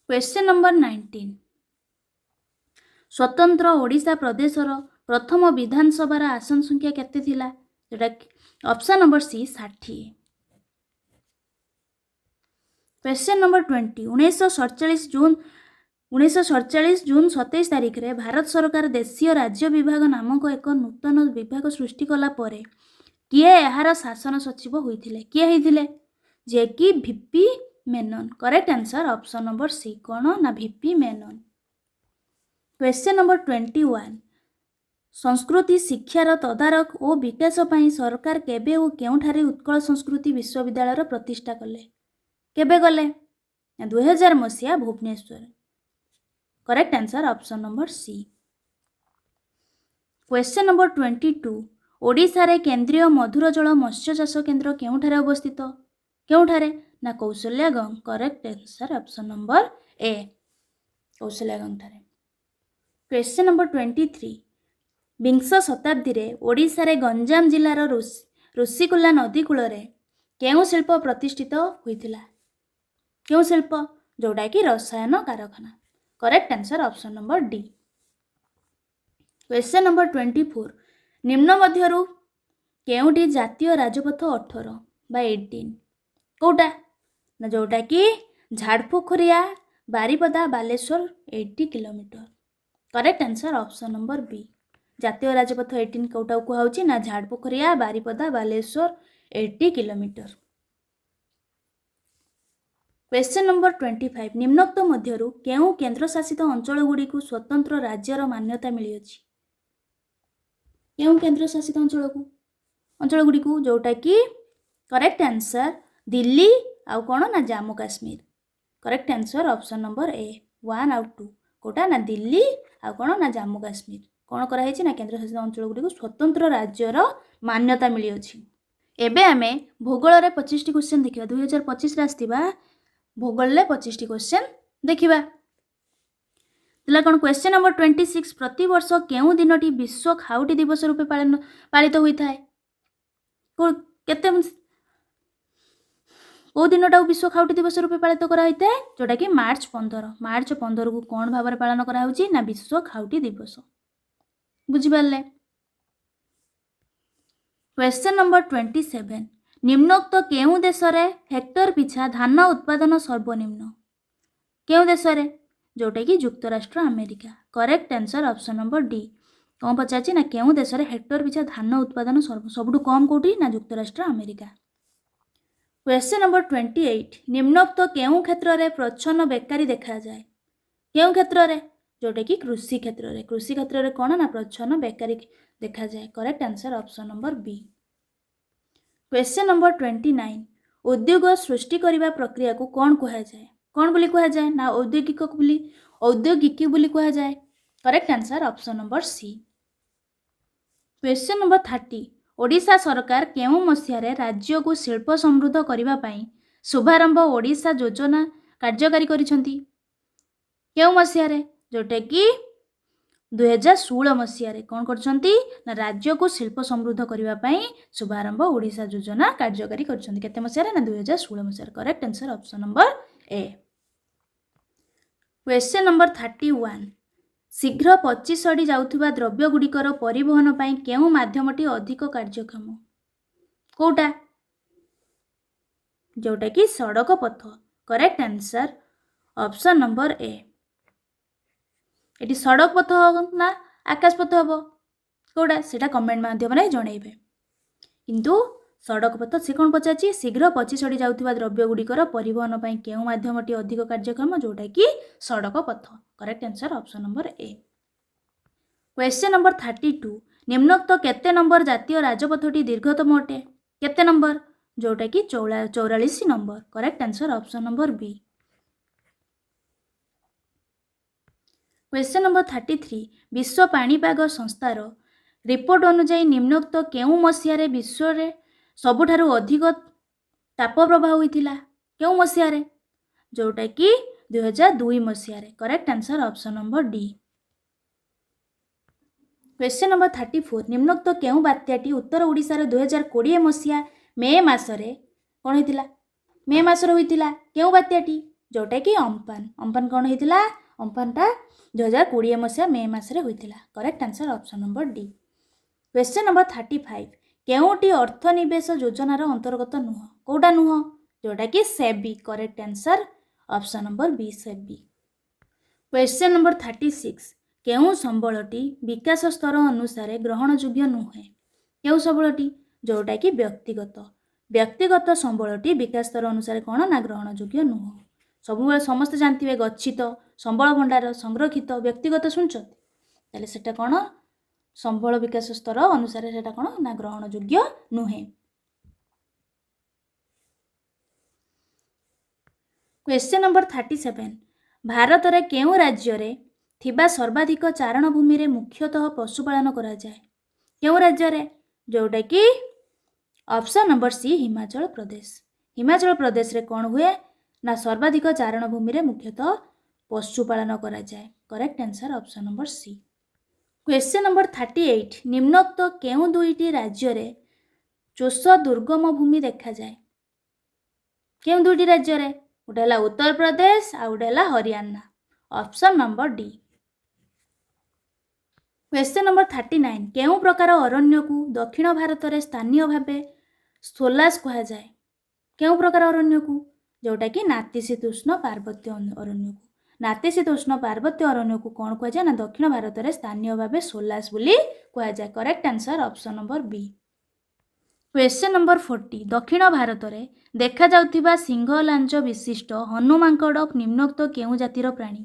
Speaker 2: Question number 19, ସ୍ୱତନ୍ତ୍ର ଓଡ଼ିଶା ପ୍ରଦେଶର ପ୍ରଥମ ବିଧାନସଭାର ଆସନ ସଂଖ୍ୟା କେତେ ଥିଲା? ଯେଉଁଟା option number C 60। Question number 20, 1947 June 27 ତାରିଖରେ ଭାରତ ସରକାର ଦେଶୀୟ ରାଜ୍ୟ ବିଭାଗ ନାମକ ଏକ ନୂତନ ବିଭାଗ ସୃଷ୍ଟି କଲା ପରେ କିଏ ଏହାର ଶାସନ ସଚିବ ହୋଇଥିଲେ? କିଏ ହେଇଥିଲେ? ଯିଏକି V P Menon. Correct answer option number C. କ'ଣ ନା ଭିପି ମେନନ୍। କ୍ୱେଶ୍ଚନ୍ ନମ୍ବର 21, ସଂସ୍କୃତି ଶିକ୍ଷାର ତଦାରଖ ଓ ବିକାଶ ପାଇଁ ସରକାର କେବେ ଓ କେଉଁଠାରେ ଉତ୍କଳ ସଂସ୍କୃତି ବିଶ୍ୱବିଦ୍ୟାଳୟର ପ୍ରତିଷ୍ଠା କଲେ? କେବେ କଲେ? 2000 ମସିହା Bhubaneswar. Correct answer option number C. Question number 22, ଓଡ଼ିଶାରେ କେନ୍ଦ୍ରୀୟ ମଧୁର ଜଳ ମତ୍ସ୍ୟ ଚାଷ କେନ୍ଦ୍ର କେଉଁଠାରେ ଅବସ୍ଥିତ? କେଉଁଠାରେ ନା Kaushalyagang. Correct answer option number A, କୌଶଲ୍ୟାଗଙ୍ଗଠାରେ। Question number 23, ବିଂଶ ଶତାବ୍ଦୀରେ ଓଡ଼ିଶାରେ ଗଞ୍ଜାମ ଜିଲ୍ଲାର ଋଷିକୁଲା ନଦୀ କୂଳରେ କେଉଁ ଶିଳ୍ପ ପ୍ରତିଷ୍ଠିତ ହୋଇଥିଲା? କେଉଁ ଶିଳ୍ପ? ଯେଉଁଟାକି ରସାୟନ କାରଖାନା। Correct answer option number D. Question number 24, ନିମ୍ନ ମଧ୍ୟରୁ କେଉଁଟି ଜାତୀୟ ରାଜପଥ 18 ବା 18? କେଉଁଟା ନା ଯେଉଁଟାକି Jharpokharia Baripada Baleswar 80 kilometre. Correct answer option number B. ଜାତୀୟ ରାଜପଥ 18 କେଉଁଟାକୁ କୁହାହେଉଛି ନା Jharpokharia Baripada Baleswar 80 kilometre. Question number 25, ନିମ୍ନୋକ୍ତ ମଧ୍ୟରୁ କେଉଁ କେନ୍ଦ୍ରଶାସିତ ଅଞ୍ଚଳଗୁଡ଼ିକୁ ସ୍ୱତନ୍ତ୍ର ରାଜ୍ୟର ମାନ୍ୟତା ମିଳିଅଛି? କେଉଁ କେନ୍ଦ୍ରଶାସିତ ଅଞ୍ଚଳଗୁଡ଼ିକୁ? ଯେଉଁଟାକି କରେକ୍ଟ ଆନ୍ସର୍ ଦିଲ୍ଲୀ ଆଉ କ'ଣ ନା Jammu Kashmir. Correct answer option number A, 1 ଆଉ 2। କେଉଁଟା ନା ଦିଲ୍ଲୀ ଆଉ କ'ଣ ନା ଜାମ୍ମୁ କାଶ୍ମୀର। କ'ଣ କରାହେଇଛି ନା କେନ୍ଦ୍ରଶାସିତ ଅଞ୍ଚଳଗୁଡ଼ିକୁ ସ୍ୱତନ୍ତ୍ର ରାଜ୍ୟର ମାନ୍ୟତା ମିଳିଅଛି। ଏବେ ଆମେ ଭୂଗୋଳରେ 25ଟି କ୍ୱେଶ୍ଚନ୍ ଦେଖିବା। 2025ରେ ଆସିଥିବା ଭୂଗୋଳରେ 25ଟି କ୍ୱେଶ୍ଚନ୍ ଦେଖିବା। ଥିଲା କ'ଣ? କ୍ୱେଶ୍ଚନ୍ ନମ୍ବର 26, ପ୍ରତିବର୍ଷ କେଉଁ ଦିନଟି ବିଶ୍ୱ ଖାଉଟି ଦିବସ ରୂପେ ପାଳିତ ହୋଇଥାଏ? କେତେ କେଉଁ ଦିନଟାକୁ ବିଶ୍ୱ ଖାଉଟି ଦିବସ ରୂପେ ପାଳିତ କରାହୋଇଥାଏ? ଯେଉଁଟାକି ମାର୍ଚ୍ଚ 15। ମାର୍ଚ୍ଚ 15କୁ କ'ଣ ଭାବରେ ପାଳନ କରାହେଉଛି ନା ବିଶ୍ୱ ଖାଉଟି ଦିବସ। ବୁଝିପାରିଲେ? କ୍ୱେଶ୍ଚନ୍ ନମ୍ବର 27, ନିମ୍ନୋକ୍ତ କେଉଁ ଦେଶରେ ହେକ୍ଟର ପିଛା ଧାନ ଉତ୍ପାଦନ ସର୍ବନିମ୍ନ? କେଉଁ ଦେଶରେ? ଯେଉଁଟାକି ଯୁକ୍ତରାଷ୍ଟ୍ର America. Correct answer option number D. କ'ଣ ପଚାରିଛି ନା କେଉଁ ଦେଶରେ ହେକ୍ଟର ପିଛା ଧାନ ଉତ୍ପାଦନ ସବୁଠୁ କମ୍ କେଉଁଠି ନା ଯୁକ୍ତରାଷ୍ଟ୍ର ଆମେରିକା। କ୍ୱେଶ୍ଚନ୍ ନମ୍ବର 28, ନିମ୍ନୋକ୍ତ କେଉଁ କ୍ଷେତ୍ରରେ ପ୍ରଚ୍ଛନ୍ନ ବେକାରୀ ଦେଖାଯାଏ? କେଉଁ କ୍ଷେତ୍ରରେ? ଯେଉଁଟାକି କୃଷି କ୍ଷେତ୍ରରେ। କୃଷି କ୍ଷେତ୍ରରେ କ'ଣ ନା ପ୍ରଚ୍ଛନ୍ନ ବେକାରୀ ଦେଖାଯାଏ। Correct answer option number B. Question number 29, ଉଦ୍ୟୋଗ ସୃଷ୍ଟି କରିବା ପ୍ରକ୍ରିୟାକୁ କ'ଣ କୁହାଯାଏ? କ'ଣ ବୋଲି କୁହାଯାଏ ନା ଔଦ୍ୟୋଗିକ ବୋଲି କୁହାଯାଏ। Correct answer option number C. Question number 30, Odisha ସରକାର କେଉଁ ମସିହାରେ ରାଜ୍ୟକୁ ଶିଳ୍ପ ସମୃଦ୍ଧ କରିବା ପାଇଁ ଶୁଭାରମ୍ଭ ଓଡ଼ିଶା ଯୋଜନା କାର୍ଯ୍ୟକାରୀ କରିଛନ୍ତି? କେଉଁ ମସିହାରେ? ଯେଉଁଟାକି 2016 ମସିହାରେ କ'ଣ କରିଛନ୍ତି ନା ରାଜ୍ୟକୁ ଶିଳ୍ପ ସମୃଦ୍ଧ କରିବା ପାଇଁ ଶୁଭାରମ୍ଭ ଓଡ଼ିଶା ଯୋଜନା କାର୍ଯ୍ୟକାରୀ କରିଛନ୍ତି। କେତେ ମସିହାରେ ନା 2016 ମସିହାରେ। Correct answer option number A. Question number 31, ଶୀଘ୍ର ପଚି ସଢ଼ି ଯାଉଥିବା ଦ୍ରବ୍ୟଗୁଡ଼ିକର ପରିବହନ ପାଇଁ କେଉଁ ମାଧ୍ୟମଟି ଅଧିକ କାର୍ଯ୍ୟକ୍ଷମ? କେଉଁଟା? ଯେଉଁଟାକି ସଡ଼କ ପଥ। Correct answer option number A. ଏଠି ସଡ଼କ ପଥ ନା ଆକାଶ ପଥ ହେବ କେଉଁଟା ସେଇଟା କମେଣ୍ଟ ମାଧ୍ୟମରେ ଜଣାଇବେ। କିନ୍ତୁ ସଡ଼କ ପଥ ସେ କ'ଣ ପଚାରିଛି? ଶୀଘ୍ର ପଚି ସଢ଼ି ଯାଉଥିବା ଦ୍ରବ୍ୟଗୁଡ଼ିକର ପରିବହନ ପାଇଁ କେଉଁ ମାଧ୍ୟମଟି ଅଧିକ କାର୍ଯ୍ୟକ୍ଷମ? ଯେଉଁଟାକି ସଡ଼କ ପଥ। Correct answer option number A. Question number 32, ନିମ୍ନୋକ୍ତ କେତେ ନମ୍ବର ଜାତୀୟ ରାଜପଥଟି ଦୀର୍ଘତମ ଅଟେ? କେତେ ନମ୍ବର? ଯେଉଁଟାକି 44 number. Correct answer option number B. Question number 33, ବିଶ୍ୱ ପାଣିପାଗ ସଂସ୍ଥାର ରିପୋର୍ଟ ଅନୁଯାୟୀ ନିମ୍ନୋକ୍ତ କେଉଁ ମସିହାରେ ବିଶ୍ୱରେ ସବୁଠାରୁ ଅଧିକ ତାପପ୍ରବାହ ହୋଇଥିଲା? କେଉଁ ମସିହାରେ? ଯେଉଁଟାକି 2002 ମସିହାରେ। Correct answer option number D. Question number 34, ନିମ୍ନୋକ୍ତ କେଉଁ ବାତ୍ୟାଟି ଉତ୍ତର ଓଡ଼ିଶାର 2020 ମସିହା ମେ ମାସରେ କ'ଣ ହେଇଥିଲା? ମେ ମାସରେ ହୋଇଥିଲା କେଉଁ ବାତ୍ୟାଟି? ଯେଉଁଟାକି ଅମ୍ପାନ। ଅମ୍ପାନ କ'ଣ ହେଇଥିଲା? ଅମ୍ପାନଟା 2020 ମସିହା ମେ ମାସରେ ହୋଇଥିଲା। Correct answer option number D. Question number 35, କେଉଁଟି ଅର୍ଥନିବେଶ ଯୋଜନାର ଅନ୍ତର୍ଗତ ନୁହଁ? କେଉଁଟା ନୁହଁ? ଯେଉଁଟାକି SEBI. Correct answer option number B, SEBI. Question number 36, କେଉଁ ସମ୍ବଳଟି ବିକାଶ ସ୍ତର ଅନୁସାରେ ଗ୍ରହଣଯୋଗ୍ୟ ନୁହେଁ? କେଉଁ ସମ୍ବଳଟି? ଯେଉଁଟାକି ବ୍ୟକ୍ତିଗତ। ବ୍ୟକ୍ତିଗତ ସମ୍ବଳଟି ବିକାଶ ସ୍ତର ଅନୁସାରେ କ'ଣ ନା ଗ୍ରହଣଯୋଗ୍ୟ ନୁହଁ। ସବୁବେଳେ ସମସ୍ତେ ଜାଣିଥିବେ ଗଚ୍ଛିତ, ସମ୍ବଳ ଭଣ୍ଡାର, ସଂରକ୍ଷିତ, ବ୍ୟକ୍ତିଗତ ଶୁଣିଛନ୍ତି, ତାହେଲେ ସେଟା କ'ଣ ସମ୍ବଳ ବିକାଶ ସ୍ତର ଅନୁସାରେ ସେଟା କ'ଣ ନା ଗ୍ରହଣଯୋଗ୍ୟ ନୁହେଁ। କ୍ୱେଶ୍ଚନ୍ ନମ୍ବର 37, ଭାରତରେ କେଉଁ ରାଜ୍ୟରେ ଥିବା ସର୍ବାଧିକ ଚାରଣ ଭୂମିରେ ମୁଖ୍ୟତଃ ପଶୁପାଳନ କରାଯାଏ? କେଉଁ ରାଜ୍ୟରେ? ଯେଉଁଟାକି option number C, Himachal Pradesh. Himachal ପ୍ରଦେଶରେ କ'ଣ ହୁଏ ନା ସର୍ବାଧିକ ଚାରଣ ଭୂମିରେ ମୁଖ୍ୟତଃ ପଶୁପାଳନ କରାଯାଏ। Correct answer option number C. Question number 38, ନିମ୍ନୋକ୍ତ କେଉଁ ଦୁଇଟି ରାଜ୍ୟରେ ଚୋଷ ଦୁର୍ଗମ ଭୂମି ଦେଖାଯାଏ କେଉଁ ଦୁଇଟି ରାଜ୍ୟରେ? ଗୋଟେ ହେଲା ଉତ୍ତରପ୍ରଦେଶ, ଆଉ ଗୋଟେ ହେଲା Haryana, option number D. Question number 39, କେଉଁ ପ୍ରକାର ଅରଣ୍ୟକୁ ଦକ୍ଷିଣ ଭାରତରେ ସ୍ଥାନୀୟ ଭାବେ ସୋଲାସ କୁହାଯାଏ? କେଉଁ ପ୍ରକାର ଅରଣ୍ୟକୁ? ଯେଉଁଟାକି ନାତିଶୀତୋଷ୍ଣ ପାର୍ବତ୍ୟ ଅରଣ୍ୟକୁ। ନାତିଶୀତୋଷ୍ଣ ପାର୍ବତ୍ୟ ଅରଣ୍ୟକୁ କ'ଣ କୁହାଯାଏ ନା ଦକ୍ଷିଣ ଭାରତରେ ସ୍ଥାନୀୟ ଭାବେ ସୋଲାସ ବୋଲି କୁହାଯାଏ। Correct answer option number B. Question number 40, ଦକ୍ଷିଣ ଭାରତରେ ଦେଖାଯାଉଥିବା ସିଂହ ଲାଞ୍ଜ ବିଶିଷ୍ଟ ହନୁମାଙ୍କଡ଼ ନିମ୍ନୋକ୍ତ କେଉଁ ଜାତିର ପ୍ରାଣୀ?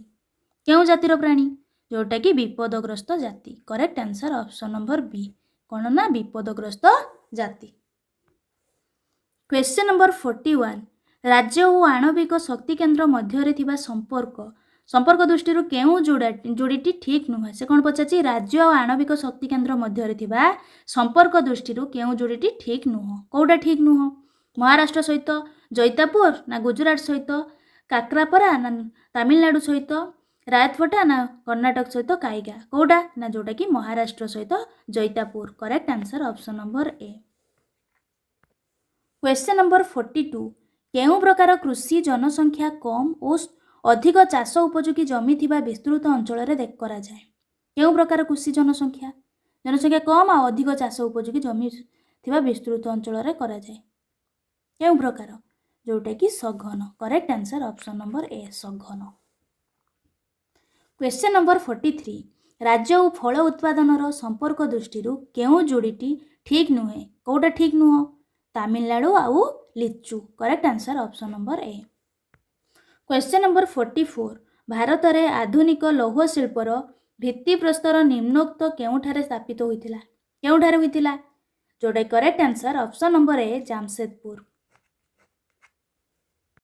Speaker 2: କେଉଁ ଜାତିର ପ୍ରାଣୀ? ଯେଉଁଟାକି ବିପଦଗ୍ରସ୍ତ ଜାତି। Correct answer option number B। କ'ଣ ନା ବିପଦଗ୍ରସ୍ତ ଜାତି। କ୍ୱେଶ୍ଚନ୍ ନମ୍ବର 41, ରାଜ୍ୟ ଓ ଆଣବିକ ଶକ୍ତି କେନ୍ଦ୍ର ମଧ୍ୟରେ ଥିବା ସମ୍ପର୍କ ଦୃଷ୍ଟିରୁ କେଉଁ ଯୋଡ଼ିଟି ଠିକ୍ ନୁହେଁ? ସେ କ'ଣ ପଚାରିଛି? ରାଜ୍ୟ ଆଉ ଆଣବିକ ଶକ୍ତି କେନ୍ଦ୍ର ମଧ୍ୟରେ ଥିବା ସମ୍ପର୍କ ଦୃଷ୍ଟିରୁ କେଉଁ ଯୋଡ଼ିଟି ଠିକ୍ ନୁହଁ? କେଉଁଟା ଠିକ୍ ନୁହଁ? ମହାରାଷ୍ଟ୍ର ସହିତ ଜୈତାପୁର, ନା ଗୁଜୁରାଟ ସହିତ କାକ୍ରାପରା, ନା ତାମିଲନାଡ଼ୁ ସହିତ ରାୟତଫଟା, ନା କର୍ଣ୍ଣାଟକ ସହିତ କାଇଗା? କେଉଁଟା ନା ଯେଉଁଟାକି ମହାରାଷ୍ଟ୍ର ସହିତ ଜୈତାପୁର। Correct answer option number A. Question number 42, କେଉଁ ପ୍ରକାର କୃଷି ଜନସଂଖ୍ୟା କମ୍ ଓ ଅଧିକ ଚାଷ ଉପଯୋଗୀ ଜମି ଥିବା ବିସ୍ତୃତ ଅଞ୍ଚଳରେ କରାଯାଏ? କେଉଁ ପ୍ରକାର କୃଷି ଜନସଂଖ୍ୟା କମ୍ ଆଉ ଅଧିକ ଚାଷ ଉପଯୋଗୀ ଜମି ଥିବା ବିସ୍ତୃତ ଅଞ୍ଚଳରେ କରାଯାଏ? କେଉଁ ପ୍ରକାର? ଯେଉଁଟାକି ସଘନ। Correct answer option number A, ସଘନ। କ୍ୱେଶ୍ଚନ୍ ନମ୍ବର 43, ରାଜ୍ୟ ଓ ଫଳ ଉତ୍ପାଦନର ସମ୍ପର୍କ ଦୃଷ୍ଟିରୁ କେଉଁ ଯୋଡ଼ିଟି ଠିକ୍ ନୁହେଁ? କେଉଁଟା ଠିକ୍ ନୁହଁ? ତାମିଲନାଡ଼ୁ ଆଉ ଲିଚୁ। Correct answer option number A. Question number 44, ଭାରତରେ ଆଧୁନିକ ଲୌହ ଶିଳ୍ପର ଭିତ୍ତିପ୍ରସ୍ତର ନିମ୍ନୋକ୍ତ କେଉଁଠାରେ ସ୍ଥାପିତ ହୋଇଥିଲା? କେଉଁଠାରେ ହୋଇଥିଲା? ଯେଉଁଟା correct answer option number A, Jamshedpur.